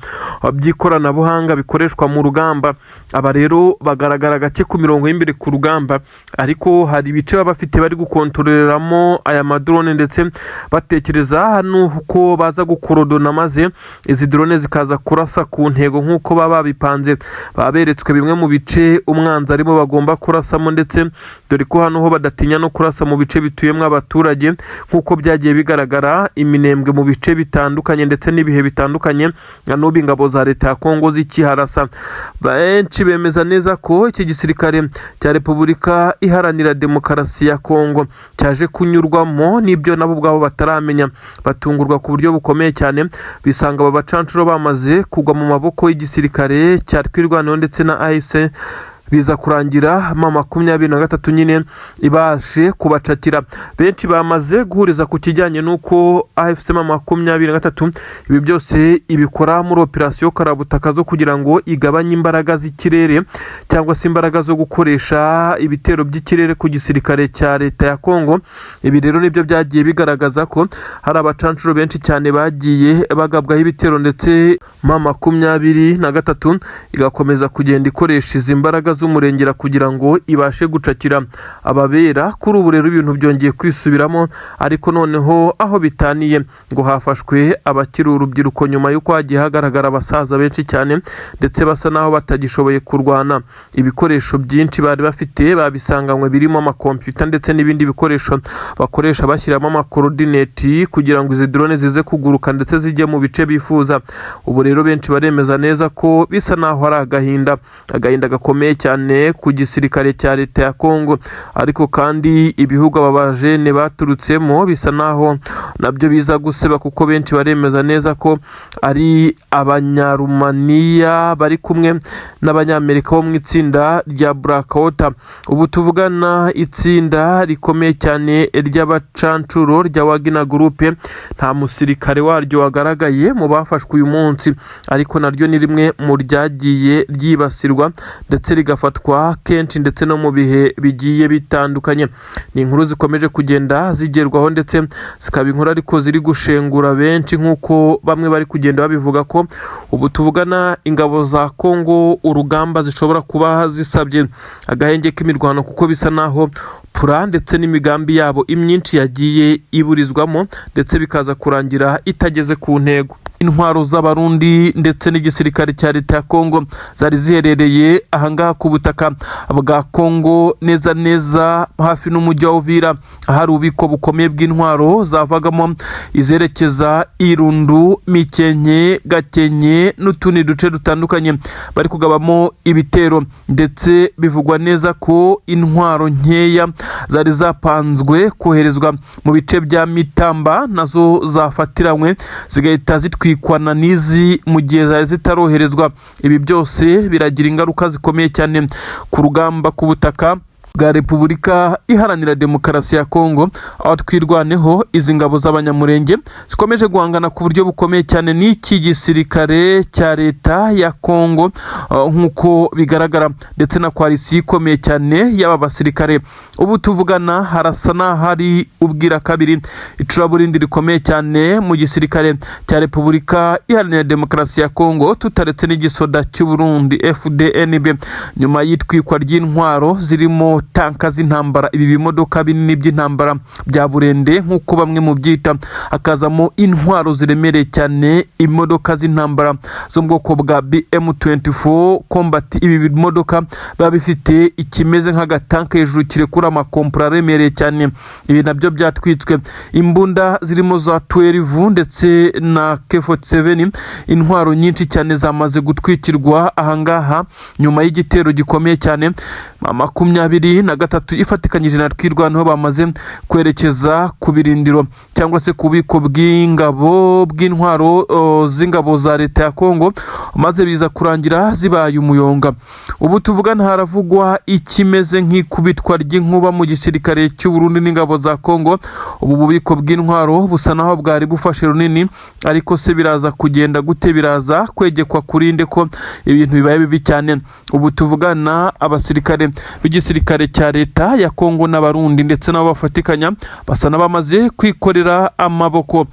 by'ikoranabuhanga bikoreshwa mu rugamba. Aba rero bagaragara gake ku mirongo y'imbere ku rugamba, ariko hari ibice baba bafite bari gukontororeramo aya madrone, ndetse batekereza hano uko baza gukorodona maze izi drone zikaza kurasa ku ntego nk'uko baba babipanze. Baba beretswe bimwe mu bice umwanzi arimo bagomba kurasamo, ndetse dore ko hano ho badatinya no kurasa mu bice bituyemo abaturage, nk'uko byagiye bigaragara iminembwe mu bice bitandukanye ndetse n'ibihe bitandukanye, na n'ubu ingabo za leta ya Kongo zikiharasa. Benshi bemeza neza ko iki gisirikare cya Repubulika Iharanira Demokarasi ya Kongo cyaje kunyurwamo n'ibyo nabo ubwabo bataramenya, batungurwa ku buryo bukomeye cyane, bisanga aba bacancuro bamaze kugwa mu maboko y'igisirikare cya Twirwaneho ndetse na AFC. Biza kurangira M23 nyine ibashe kubacakira. Benshi bamaze guhuriza ku kijyanye n'uko AFC M23 ibi byose ibikora muri operasiyo karabutaka zo kugira ngo igabanye imbaraga z'ikirere, cyangwa se imbaraga zo gukoresha ibitero by'ikirere ku gisirikare cya leta ya Kongo. Ibi rero nibyo byagiye bigaragaza ko hari abacancuro benshi cyane bagiye bagabwaho ibitero, ndetse M23 igakomeza kugenda ikoresha izi mbaraga z'umurengera kugira ngo ibashe gucakira ababera. Kuri ubu rero ibintu byongeye kwisubiramo, ariko noneho aho bitaniye ngo hafashwe abakiri urubyiruko, nyuma y'uko hagiye hagaragara abasaza benshi cyane ndetse basa naho batagishoboye kurwana. Ibikoresho byinshi bari bafite babisanganywe, birimo amakompiyuta ndetse n'ibindi bikoresho bakoresha bashyiramo amakorodineti kugira ngo izi drone zize kuguruka ndetse zijye mu bice bifuza. Ubu rero benshi baremeza neza ko bisa naho ari agahinda, agahinda gakomeye cyane ku gisirikare cya leta ya Kongo. Ariko kandi ibihugu aba bajene baturutsemo bisa naho nabyo biza guseba, kuko benshi baremeza neza ko ari Abanyarumaniya bari kumwe n'Abanyamerika bo mu itsinda rya Blackwater. Ubu tuvugana, itsinda rikomeye cyane ry'abacancuro rya Wagner Group, nta musirikare waryo wagaragaye mu bafashwe uyu munsi, ariko naryo ni rimwe mu ryagiye ryibasirwa ndetse rigafatwa kenshi ndetse no mu bihe bigiye bitandukanye. Ni inkuru zikomeje kugenda zigerwaho, ndetse zikaba inkuru ariko ziri gushengura benshi, nk'uko bamwe bari kugenda babivuga ko ubu tuvugana ingabo za Kongo urugamba zishobora kuba zisabye agahenge k'imirwano, kuko bisa naho plan ndetse n'imigambi yabo imyinshi yagiye iburizwamo, ndetse bikaza kurangira itageze ku ntego. Intwaro z'Abarundi ndetse n'igisirikare cya leta ya Kongo zari ziherereye ahangaha ku butaka bwa Kongo, neza neza hafi n'umujyi wa Uvira, ahari ububiko bukomeye bw'intwaro zavagamo izerekeza Irundu, Mikenke, Gakenke n'utundi duce dutandukanye bari kugabamo ibitero. Ndetse bivugwa neza ko intwaro nkeya zari zapanzwe koherezwa mu bice bya Mitamba nazo zafatiranywe, zigahita zitwikwana n'izi mu gihe zari zitaroherezwa. Ibi byose biragira ingaruka zikomeye cyane ku rugamba ku butaka bwa Repubulika Iharanira Demokarasi ya Kongo, aho Twirwaneho, izi ngabo z'Abanyamurenge zikomeje guhangana ku buryo bukomeye cyane n'iki gisirikare cya leta ya Kongo, nk'uko bigaragara, ndetse na coalition ikomeye cyane y'aba basirikare. Ubu tuvugana harasa n'ahari ubwira kabiri icuraburindi rikomeye cyane mu gisirikare cya Repubulika Iharanira Demokarasi ya Kongo, tutaretse n'igisoda cy'u Burundi FDNB, nyuma y'itwikwa ry'intwaro zirimo tanka z'intambara, ibi bimodoka binini by'intambara bya burende nk'uko bamwe mu byita, hakazamo intwaro ziremereye cyane, imodoka z'intambara zo mu bwoko bwa BM24 Combat. Ibi bimodoka biba bifite ikimeze nk'agatanka hejuru kirekura amakompura aremereye cyane, ibi nabyo byatwitswe. Imbunda zirimo za 12 ndetse na K47, intwaro nyinshi cyane zamaze gutwikirwa ahangaha nyuma y'igitero gikomeye cyane 23 ifatikanyije na Twirwaneho bamaze kwerekeza ku birindiro cyangwa se ku bubiko bw'ingabo bw'intwaro z'ingabo za leta ya Kongo, maze biza kurangira zibaye umuyonga. Ubu tuvugana haravugwa ikimeze nk'ikubitwa ry'inkuba mu gisirikare cy'u Burundi n'ingabo za Kongo. Ubu bubiko bw'intwaro busa naho bwari bufashe runini, ariko se biraza kugenda gute? Biraza kwegekwa kuri nde ko ibintu bibaye bibi cyane? Ubu tuvugana abasirikare b'igisirikare cya leta ya Kongo n'Abarundi ndetse nabo bafatikanya basa n'abamaze kwikorera amaboko.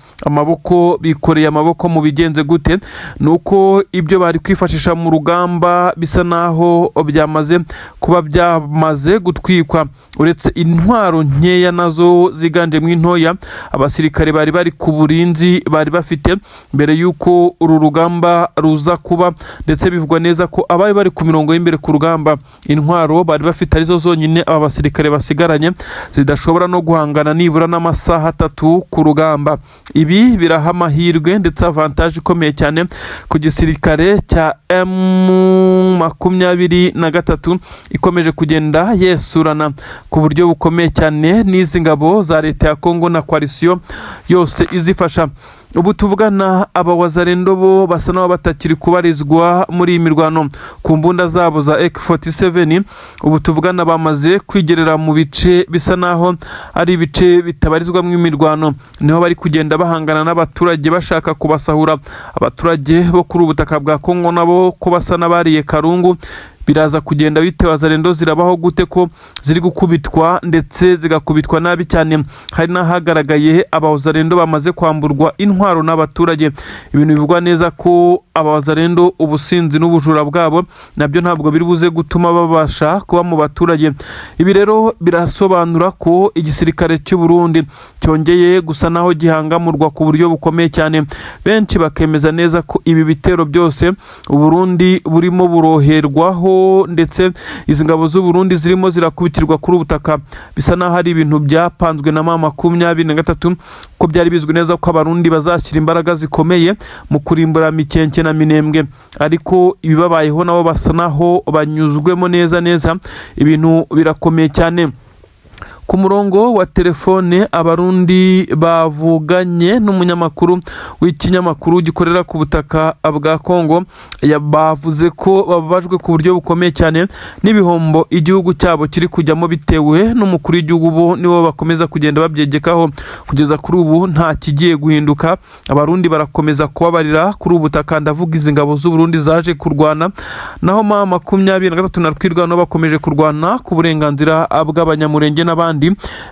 Bikoreye amaboko mu bigenze gute? Ni uko ibyo bari kwifashisha mu rugamba bisa naho byamaze kuba byamaze gutwikwa, uretse intwaro nkeya nazo ziganjemo intoya abasirikare bari bari ku burinzi bari bafite mbere y'uko uru rugamba ruza kuba. Ndetse bivugwa neza ko abari bari ku mirongo y'imbere ku rugamba, intwaro bari bafite arizo zonyine aba basirikare basigaranye, zidashobora no guhangana nibura n'amasaha 3 ku rugamba. Ibi biraha amahirwe ndetse avantage ikomeye cyane ku gisirikare cya M23 ikomeje kugenda yesurana ku buryo bukomeye cyane n'izi ngabo za leta ya Kongo na coalition yose izifasha. Ubu tuvugana abawazarendo bo basa n'aho batakiri kubarizwa muri iyi mirwano ku mbunda zabo za AK47. Ubu tuvugana bamaze kwigerera mu bice bisa naho ari ibice bitabarizwamo imirwano, niho bari kugenda bahangana n'abaturage bashaka kubasahura. Abaturage bo kuri ubu butaka bwa Kongo nabo ko basa n'abariye karungu, biraza kugenda bite? Wazarendo zirabaho gute ko ziri gukubitwa ndetse zigakubitwa nabi cyane? Hari n'ahagaragaye abawazarendo bamaze kwamburwa intwaro n'abaturage, ibintu bivugwa neza ko abawazarendo ubusinzi n'ubujura bwabo nabyo ntabwo biri buze gutuma babasha kuba mu baturage. Ibi rero birasobanura ko igisirikare cy'u Burundi cyongeye gusa naho gihangamurwa ku buryo bukomeye cyane. Benshi bakemeza neza ko ibi bitero byose Uburundi burimo buroherwaho, ndetse izi ngabo z'u Burundi zirimo zirakubitirwa kuri ubutaka, bisa naho ari ibintu byapanzwe na M23, ko byari bizwi neza ko Abarundi bazashyira imbaraga zikomeye mu kurimbura Mikenke na Minembwe. Ariko ibibabayeho nabo basa naho banyuzwemo neza neza, ibintu birakomeye cyane. Ku murongo wa telefone Abarundi bavuganye n'umunyamakuru w'ikinyamakuru gikorera ku butaka bwa Kongo, bavuze ko bababajwe ku buryo bukomeye cyane n'ibihombo igihugu cyabo kiri kujyamo bitewe n'umukuru w'igihugu. Bo nibo bakomeza kugenda babyegekaho. Kugeza kuri ubu nta kigiye guhinduka, Abarundi barakomeza kubabarira kuri ubu butaka, ndavuga izi ngabo z'u Burundi zaje kurwana, naho M23 na Twirwaneho bakomeje kurwana ku burenganzira bw'Abanyamurenge n'abandi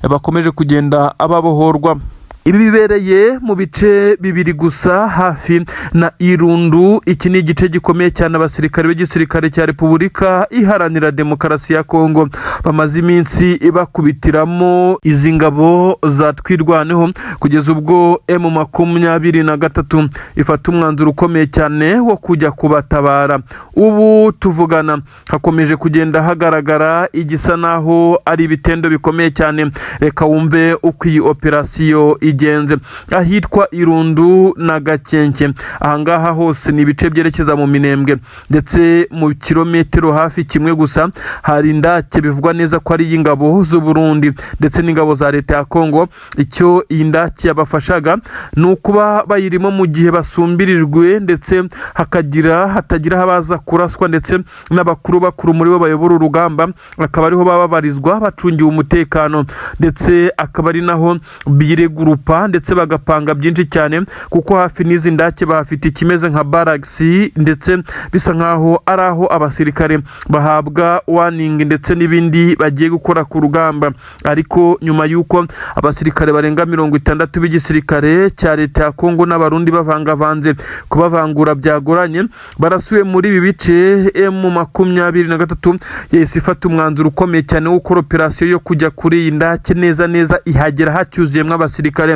bakomeje kugenda ababohorwa. Ibi bibereye mu bice bibiri gusa hafi na Irundu. Iki ni igice gikomeye cyane abasirikare b'igisirikare cya Repubulika Iharanira Demokarasi ya Kongo bamaze iminsi bakubitiramo izi ngabo za Twirwaneho, kugeza ubwo M23 ifata umwanzuro ukomeye cyane wo kujya kubatabara. Ubu tuvugana hakomeje kugenda hagaragara igisa naho ari ibitendo bikomeye cyane. Reka wumve uko iyi operasiyo igenze ahitwa Irundu na Gakenke. Ahangaha hose ni ibice byerekeza mu Minembwe, ndetse mu kilometero hafi kimwe gusa hari indake bivugwa neza ko ari iy'ingabo z'u Burundi ndetse n'ingabo za leta ya Kongo. Icyo iyi ndake yabafashaga ni ukuba bayirimo mu gihe basumbirijwe, ndetse hakagira hatagira abaza kuraswa, ndetse n'abakuru bakuru muri bo bayobora urugamba akaba ariho baba babarizwa bacungiwe umutekano, ndetse akaba ari naho biregurupa ndetse bagapanga byinshi cyane, kuko hafi n'izi ndake bahafite ikimeze nka baragisi, ndetse bisa nkaho ari aho abasirikare bahabwa warning ndetse n'ibindi bagiye gukora ku rugamba. Ariko nyuma y'uko abasirikare barenga 60 b'igisirikare cya leta ya Kongo n'Abarundi bavangavanze, kubavangura byagoranye, barasuye muri ibi bice, M23 yahise ifata umwanzuro ukomeye cyane wo gukora operasiyo yo kujya kuri iyi ndake neza neza, ihagera hacyuzuyemo abasirikare.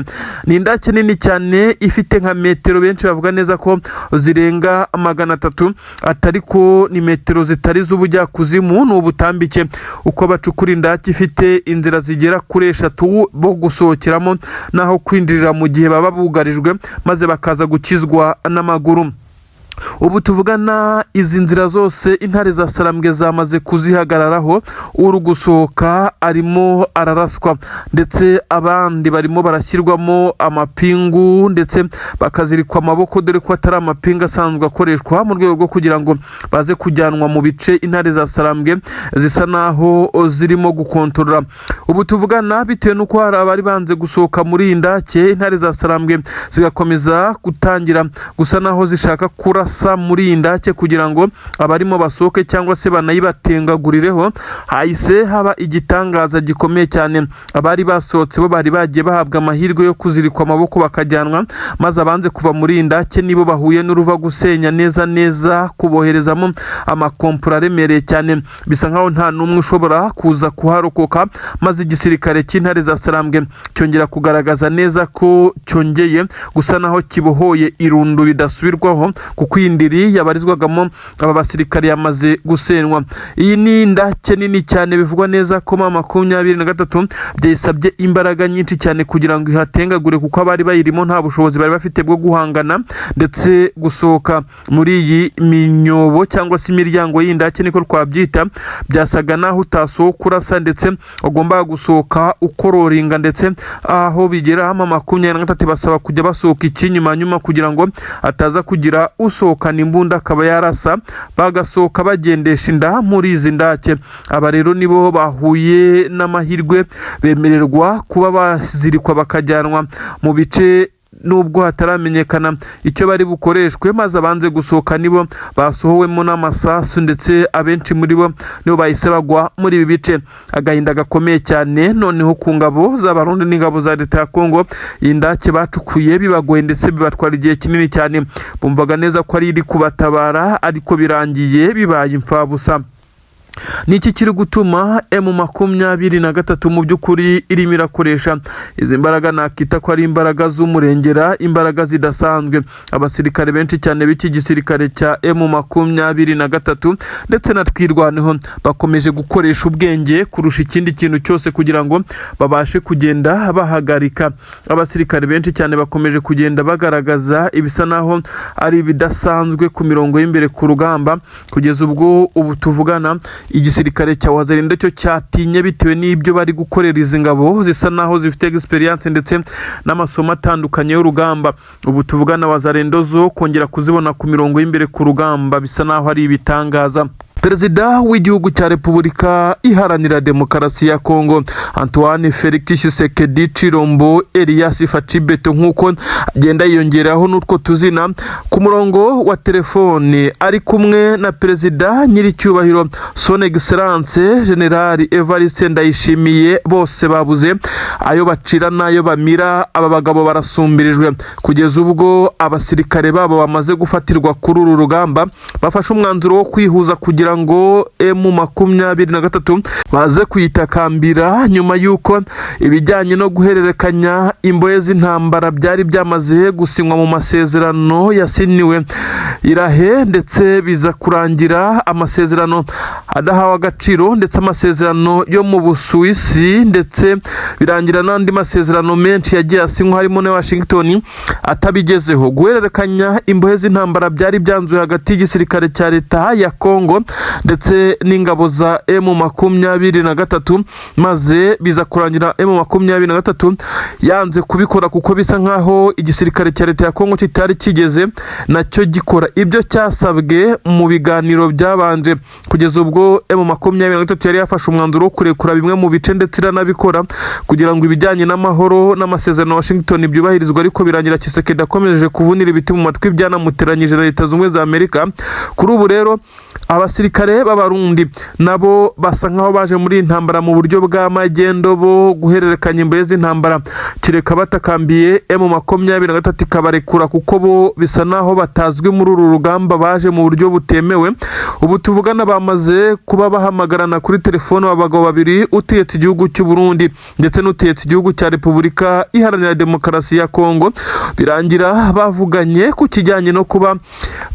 Ni indake nini cyane ifite nka metero benshi bavuga neza ko zirenga 300, atari ko ni metero zitari z'ubujyakuzimu, ni ubutambike. Uko bacukura indake ifite inzira zigera kuri eshatu bo gusohokeramo n'aho kwinjirira mu gihe baba bugarijwe, maze bakaza gukizwa n'amaguru. Ubu tuvugana izi nzira zose intare za Sarambwe zamaze kuzihagararaho. Uri gusohoka arimo araraswa, ndetse abandi barimo barashyirwamo amapingu ndetse bakazirikwa amaboko, dore ko atari amapingu asanzwe akoreshwa, mu rwego rwo kugira ngo baze kujyanwa mu bice intare za Sarambwe zisa naho zirimo gukontorora. Ubu tuvugana, bitewe n'uko hari abari banze gusohoka muri iyi ndake, intare za Sarambwe zigakomeza gutangira gusa naho zishaka kurasa muri iyi ndake kugira ngo abarimo basohoke cyangwa se banayibatengagurireho, hahise haba igitangaza gikomeye cyane. Abari basohotse bo bari bagiye bahabwa amahirwe yo kuzirikwa amaboko bakajyanwa, maze abanze kuva muri iyi ndake nibo bahuye n'uruva gusenya neza neza, kuboherezamo amakompura aremereye cyane. Bisa nkaho nta n'umwe ushobora kuza kuharokoka, maze igisirikare cy'intare za Sarambwe cyongera kugaragaza neza ko cyongeye gusa naho kibohoye Irundu bidasubirwaho, kuko iyi ndiri yabarizwagamo aba basirikare yamaze gusenywa. Iyi ni indake nini cyane bivugwa neza ko M23 byayisabye imbaraga nyinshi cyane kugira ngo ihatengagure, kuko abari bayirimo nta bushobozi bari bafite bwo guhangana ndetse gusohoka muri iyi minyobo cyangwa se imiryango y'indake niko twabyita. Byasaga naho utasohoka urasa, ndetse ugomba gusohoka ukororinga, ndetse aho bigera M23 basaba kujya basohoka ikinyuma nyuma kugira ngo ataza kugira usohokana imbunda akaba yarasa, bagasohoka bagendesha inda muri izi ndake. Aba rero nibo bahuye n'amahirwe bemererwa kuba bazirikwa bakajyanwa mu bice, nubwo hataramenyekana icyo bari bukoreshwe, maze abanze gusohoka nibo basohowemo n'amasasu, ndetse abenshi muri bo nibo bahise bagwa muri ibi bice. Agahinda gakomeye cyane noneho ku ngabo z'Abarundi n'ingabo za leta ya Kongo. Iyi ndake bacukuye bibagoye ndetse bibatwara igihe kinini cyane, bumvaga neza ko ari iri kubatabara, ariko birangiye bibaye imfabusa. Ni iki kiri gutuma M23 mu by'ukuri irimo irakoresha izi mbaraga nakita ko ari imbaraga z'umurengera, imbaraga zidasanzwe? Abasirikare benshi cyane b'iki gisirikare cya M23 ndetse na Twirwaneho bakomeje gukoresha ubwenge kurusha ikindi kintu cyose kugira ngo babashe kugenda bahagarika. Abasirikare benshi cyane bakomeje kugenda bagaragaza ibisa naho ari ibidasanzwe ku mirongo y'imbere ku rugamba, kugeza ubwo ubu tuvugana igisirikare cya Wazalendo cyo cyatinye bitewe n'ibyo bari gukorera izi ngabo zisa naho zifite experience ndetse n'amasomo atandukanye y'urugamba. Ubu tuvugana Wazalendo zo kongera kuzibona ku mirongo y'imbere ku rugamba bisa naho ari ibitangaza. Perezida w'igihugu cya Repubulika Iharanira Demokarasi ya Kongo, Antoine Felix Tshisekedi Tshilombo Elias Fatshi Béton, nk'uko agenda yiyongeraho n'utwo tuzina, ku murongo wa telefone ari kumwe na Perezida nyiricyubahiro, Son Excellence Général Evariste Ndayishimiye. Bose babuze ayo bacira n'ayo bamira. Aba bagabo barasumbirijwe kugeza ubwo abasirikare babo bamaze gufatirwa kuri uru rugamba bafashe umwanzuro wo kwihuza kugira ngo M23 baze kuyitakambira, nyuma y'uko ibijyanye no guhererekanya imbohe z'intambara byari byamaze gusinywa mu masezerano yasiniwe irahe, ndetse biza kurangira amasezerano adahawe agaciro, ndetse amasezerano yo mu Busuwisi, ndetse birangira n'andi masezerano menshi yagiye asinywa harimo na Washington atabigezeho. Guhererekanya imbohe z'intambara byari byanzuye hagati y'igisirikare cya leta ya Congo ndetse n'ingabo za M23, maze biza kurangira M23 yanze kubikora, kuko bisa nkaho igisirikare cya leta ya Congo kitari kigeze nacyo gikora ibyo cyasabwe mu biganiro byabanje, kugeza ubwo M23 yari yafashe umwanzuro wo kurekura bimwe mu bice, ndetse iranabikora kugira ngo ibijyanye n'amahoro n'amasezerano Washington byubahirizwe. Ariko birangira Tshisekedi akomeje kuvunira ibiti mu matwi, byanamuteranyije na Leta Zunze Ubumwe za Amerika. Kuri ubu rero abasirikare b'Abarundi nabo basa nkaho baje muri iyi ntambara mu buryo bwa magendo, bo guhererekanya imbohe z'intambara kereka batakambiye M23 ikabarekura, kuko bo bisa naho batazwi muri uru rugamba, baje mu buryo butemewe. Ubu tuvugana bamaze kuba bahamagarana kuri telefone, abagabo babiri, utegetse igihugu cy'u Burundi ndetse n'utegetse igihugu cya Repubulika Iharanira Demokarasi ya Kongo, birangira bavuganye ku kijyanye no kuba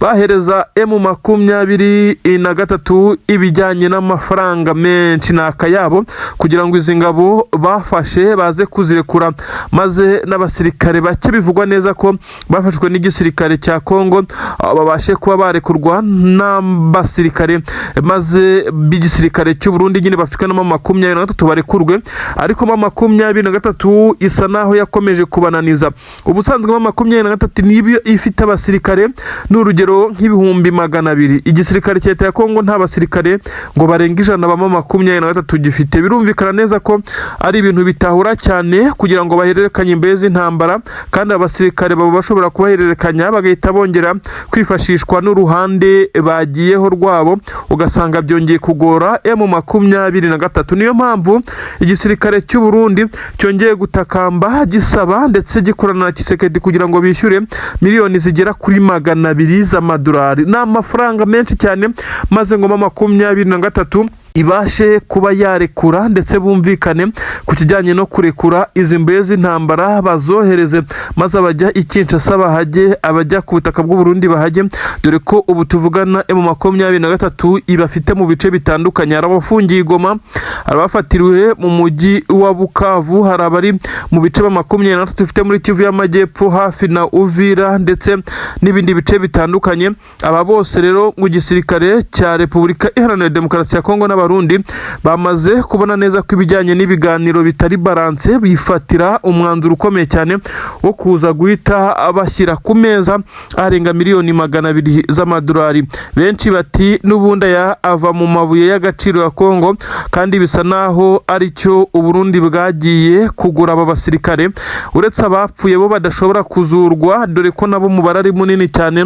bahereza M23 ibijyanye n'amafaranga menshi ni akayabo, kugira ngo izi ngabo bafashe baze kuzirekura, maze n'abasirikare bake bivugwa neza ko bafashwe n'igisirikare cya Kongo babashe kuba barekurwa n'abasirikare, maze b'igisirikare cy'u Burundi nyine bafite na 23 barekurwe. Ariko M23 isa naho yakomeje kubananiza. Ubusanzwe M23 niyo ifite abasirikare, ni urugero nk'ibihumbi 200. Igisirikare cya leta ya Kongo nta basirikare ngo barenga 100 ba M23 gifite. Birumvikana neza ko ari ibintu bitahura cyane kugira ngo bahererekanye imbohe z'intambara, kandi abasirikare baba bashobora kubahererekanya bagahita bongera kwifashishwa n'uruhande bagiyeho rwabo, ugasanga byongeye kugora M23. Niyo mpamvu igisirikare cy'u Burundi cyongeye gutakamba gisaba ndetse gikorana na Tshisekedi kugira ngo bishyure miliyoni zigera kuri 200 z'amadolari. Ni amafaranga menshi cyane, maze ngo M23 ibashe kuba yarekura, ndetse bumvikane ku kijyanye no kurekura izi mbohe z'intambara, bazohereze, maze abajya i Kinshasa bahajye, abajya ku butaka bw'u Burundi bahajye, dore ko ubu tuvugana M23 ibafite mu bice bitandukanye. Hari abafungiye i Goma, hari abafatiriwe mu mujyi wa Bukavu, hari abari mu bice ba 23 ifite muri Kivu y'Amajyepfo hafi na Uvira, ndetse n'ibindi bice bitandukanye. Aba bose rero mu gisirikare cya Repubulika Iharanira Demokarasi ya Kongo n'Abarundi bamaze kubona neza ko ibijyanye n'ibiganiro bitari balance, bifatira umwanzuro ukomeye cyane wo kuza guhita bashyira ku meza arenga miliyoni 200 z'amadolari. Benshi bati n'ubundi aya ava mu mabuye y'agaciro ya Kongo, kandi bisa naho aricyo Uburundi bwagiye kugura aba basirikare, uretse abapfuye bo badashobora kuzurwa, dore ko nabo umubare ari munini cyane.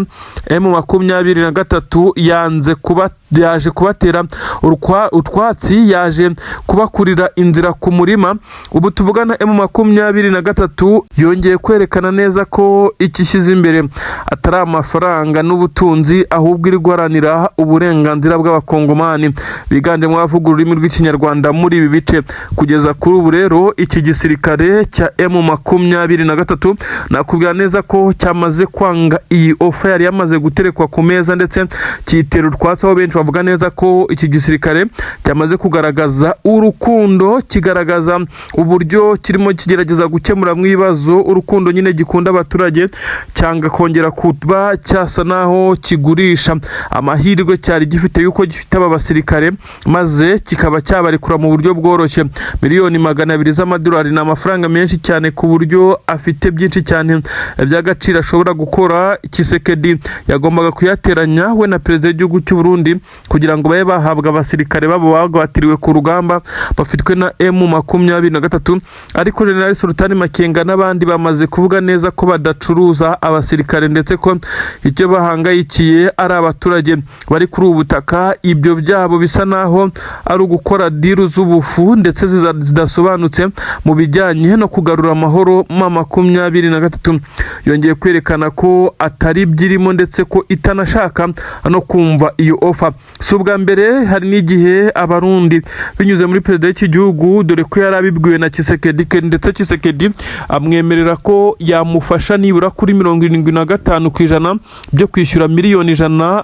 M23 yanze kuba yaje kubatera utwatsi, yaje kubakurira inzira ku murima. Ubu tuvugana M23 yongeye kwerekana neza ko ikishyize imbere atari amafaranga n'ubutunzi, ahubwo iri guharanira uburenganzira bw'Abakongomani biganjemo abavuga ururimi rw'Ikinyarwanda muri ibi bice. Kugeza kuri ubu rero iki gisirikare cya M23 nakubwira neza ko cyamaze kwanga iyi offer yari yamaze guterekwa ku meza, ndetse cyitera utwatsi, aho benshi bavuga neza ko iki gisirikare cyamaze kugaragaza urukundo, kigaragaza uburyo kirimo kigerageza gukemuramo ibibazo, urukundo nyine gikunda abaturage, cyanga kongera kuba cyasa naho kigurisha amahirwe cyari gifite yuko gifite aba basirikare, maze kikaba cyabarekura mu buryo bworoshye. 200 miliyoni z'amadolari ni amafaranga menshi cyane, ku buryo afite byinshi cyane by'agaciro ashobora gukora. Tshisekedi yagombaga kuyateranya we na perezida w'igihugu cy'u Burundi kugira ngo babe bahabwa abasirikare babo bagwatiriwe ku rugamba bafitwe na M23. Ariko General Sultani Makenga n'abandi bamaze kuvuga neza ko badacuruza abasirikare, ndetse ko icyo bahangayikiye ari abaturage bari kuri ubu butaka. Ibyo byabo bisa naho ari ugukora deal z'ubufu ndetse zidasobanutse mu bijyanye no kugarura amahoro. M23 yongeye kwerekana ko atari byirimo, ndetse ko itanashaka no kumva iyo offer. Si ubwa mbere, hari n'igihe Abarundi binyuze muri perezida w'iki gihugu, dore ko yari abibwiwe na Tshisekedi, ndetse Tshisekedi amwemerera ko yamufasha nibura kuri 75% byo kwishyura 100 miliyoni,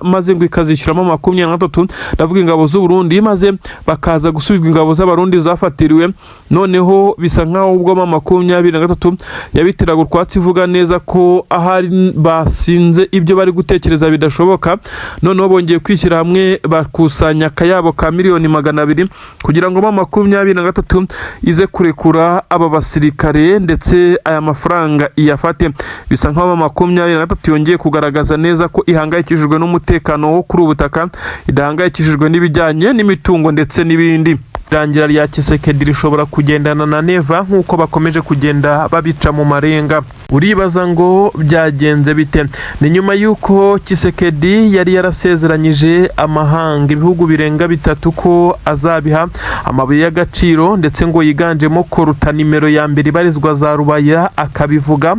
maze ngo ikazishyuramo 23, ndavuga ingabo z'u Burundi, maze bakaza gusubizwa ingabo z'Abarundi zafatiriwe. Noneho bisa nkaho ubwo M23 yabiteraga utwatsi, ivuga neza ko ahari basinze, ibyo bari gutekereza bidashoboka. Noneho bongeye kwishyira hamwe, bakusanya akayabo ka 200 miliyoni kugira ngo M23 ize kurekura aba basirikare, ndetse aya mafaranga iyafate. Bisa nkaho M23 yongeye kugaragaza neza ko ihangayikishijwe n'umutekano wo kuri ubu butaka, idahangayikishijwe n'ibijyanye n'imitungo ndetse n'ibindi. Irangira rya Tshisekedi rishobora kugendana na Neva nk'uko bakomeje kugenda babica mu marenga. Uribaza ngo byagenze bite? Ni nyuma y'uko Tshisekedi yari yarasezeranyije amahanga, ibihugu birenga bitatu, ko azabiha amabuye y'agaciro, ndetse ngo yiganjemo coltan nimero ya mbere ibarizwa za Rubaya, akabivuga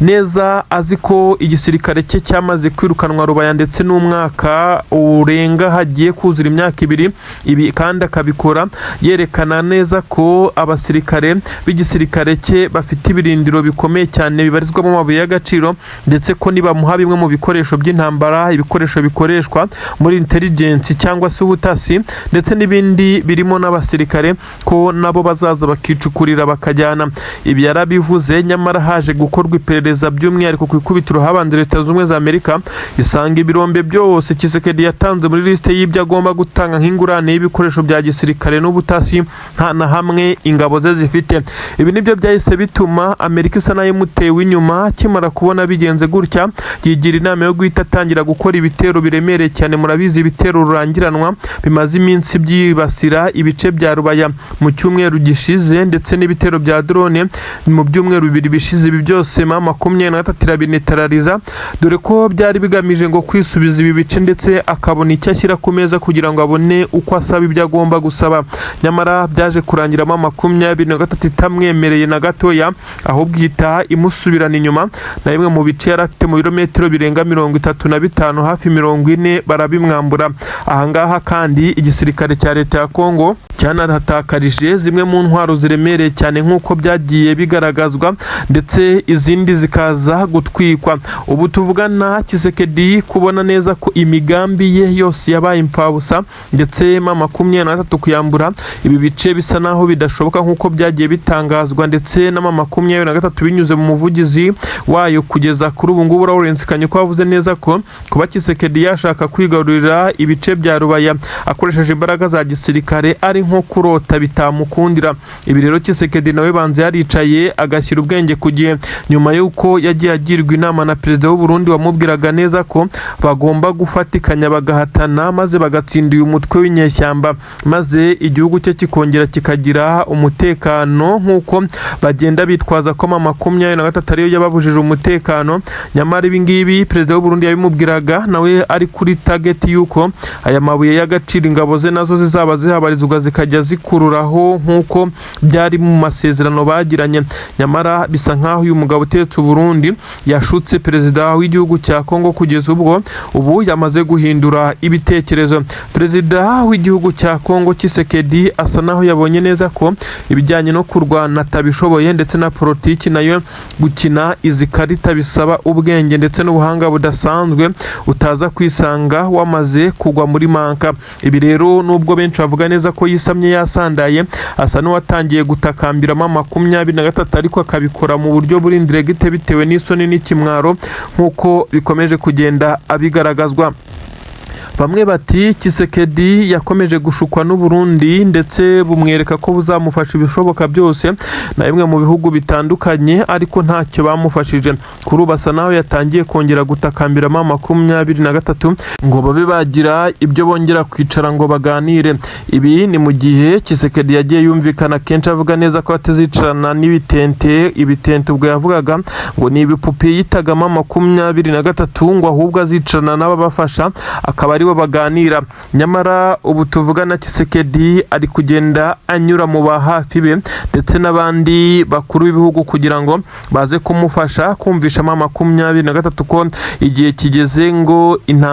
neza azi ko igisirikare cye cyamaze kwirukanwa Rubaya, ndetse n'umwaka urenga hagiye kuzura imyaka 2. Ibi kandi akabikora yerekana neza ko abasirikare b'igisirikare cye bafite ibirindiro bikomeye cyane bibarizwamo amabuye y'agaciro, ndetse ko nibamuha bimwe mu bikoresho by'intambara, ibikoresho bikoreshwa muri intelligence cyangwa se ubutasi, ndetse n'ibindi birimo n'abasirikare, ko nabo bazaza bakicukurira bakajyana. Ibi yarabivuze, nyamara haje gukorwa iperereza, by'umwihariko ku ikubitiro habanje Leta Zunze Ubumwe za Amerika, isanga ibirombe byose Tshisekedi yatanze muri lisite y'ibyo agomba gutanga nk'ingurane y'ibikoresho bya gisirikare n'ubutasi nta na hamwe ingabo ze zifite. Ibi nibyo byahise bituma Amerika isa nayo imutewe inyuma. Akimara kubona bigenze gutya, yigira inama yo guhita atangira gukora ibitero biremereye cyane. Murabizi, ibitero rurangiranwa bimaze iminsi byibasira ibice bya Rubaya mu cyumweru gishize, ndetse n'ibitero bya drone mu byumweru 2 bishize. Ibi byose M23 irabineutraliza, dore ko byari bigamije ngo kwisubiza ibi bice, ndetse akabona icyo ashyira ku meza kugira ngo abone uko asaba ibyo agomba gusaba. Nyamara byaje kurangira M23 itamwemereye na gatoya, ahubwo ihita imusubirana inyuma na bimwe mu bice yari afite mu birometero birenga 35, hafi 40, barabimwambura. Ahangaha kandi igisirikare cya leta ya Kongo cyanahatakarije zimwe mu ntwaro ziremereye cyane nk'uko byagiye bigaragazwa, ndetse izindi zikaza gutwikwa. Ubu tuvugana, Tshisekedi kubona neza ko imigambi ye yose yabaye imfabusa, ndetse M23 kuyambura ibi bice bisa naho bidashoboka nk'uko byagiye bitangazwa, ndetse na M23 binyuze mu muvugizi wayo kugeza kuri ubu ngubu Lawrence Kanyuka, wavuze neza ko kuba Tshisekedi yashaka kwigarurira ibice bya Rubaya akoresheje imbaraga za gisirikare ari nko kurota, bitamukundira. Ibi rero Tshisekedi nawe banze yaricaye agashyira ubwenge ku gihe, nyuma y'uko yagiye agirwa inama na perezida w'u Burundi, wamubwiraga neza ko bagomba gufatikanya bagahatana, maze bagatsinda uyu mutwe w'inyeshyamba, maze igihugu cye kikongera kikagira umutekano, nk'uko bagenda bitwaza ko M23 ariyo yababujije umutekano. Nyamara ibi ngibi perezida w'u Burundi yabimubwiraga nawe ari kuri target y'uko aya mabuye y'agaciro ingabo ze nazo zizaba zihabarizwa zikayatwara. zikajya zikururaho nk'uko byari mu masezerano bagiranye. Nyamara bisa nk'aho uyu mugabo uteretse Burundi yashutse perezida w'igihugu cya Kongo, kugeza ubwo ubu yamaze guhindura ibitekerezo. Perezida w'igihugu cya Kongo Tshisekedi asa naho yabonye neza ko ibijyanye no kurwana atabishoboye, ndetse na politiki nayo gukina izi karita bisaba ubwenge ndetse n'ubuhanga budasanzwe, utaza kwisanga wamaze kugwa muri manka. Ibi rero, nubwo benshi bavuga neza ko yisamye yasandaye, asa n'uwatangiye gutakambiramo 23, ariko akabikora mu buryo buri indirect bitewe n'isoni n'ikimwaro, nk'uko bikomeje kugenda abigaragazwa. Bamwe bati Tshisekedi yakomeje gushukwa n'Uburundi, ndetse bumwereka ko buzamufasha ibishoboka byose na bimwe mu bihugu bitandukanye, ariko ntacyo bamufashije. Kuri ubu asa naho yatangiye kongera gutakambiramo 23 ngo babe bagira ibyo bongera kwicara ngo baganire. Ibi ni mu gihe Tshisekedi yagiye yumvikana kenshi avuga neza ko atazicarana n'ibitente. Ibitente ubwo yavugaga ngo ni ibipupe yitagamo 23, ngo ahubwo azicarana n'ababafasha akaba aribo baganira. Nyamara ubu tuvugana Tshisekedi ari kugenda anyura mu ba hafi be ndetse n'abandi bakuru b'ibihugu kugira ngo baze kumufasha kumvisha 23 ko igihe kigeze ngo intambara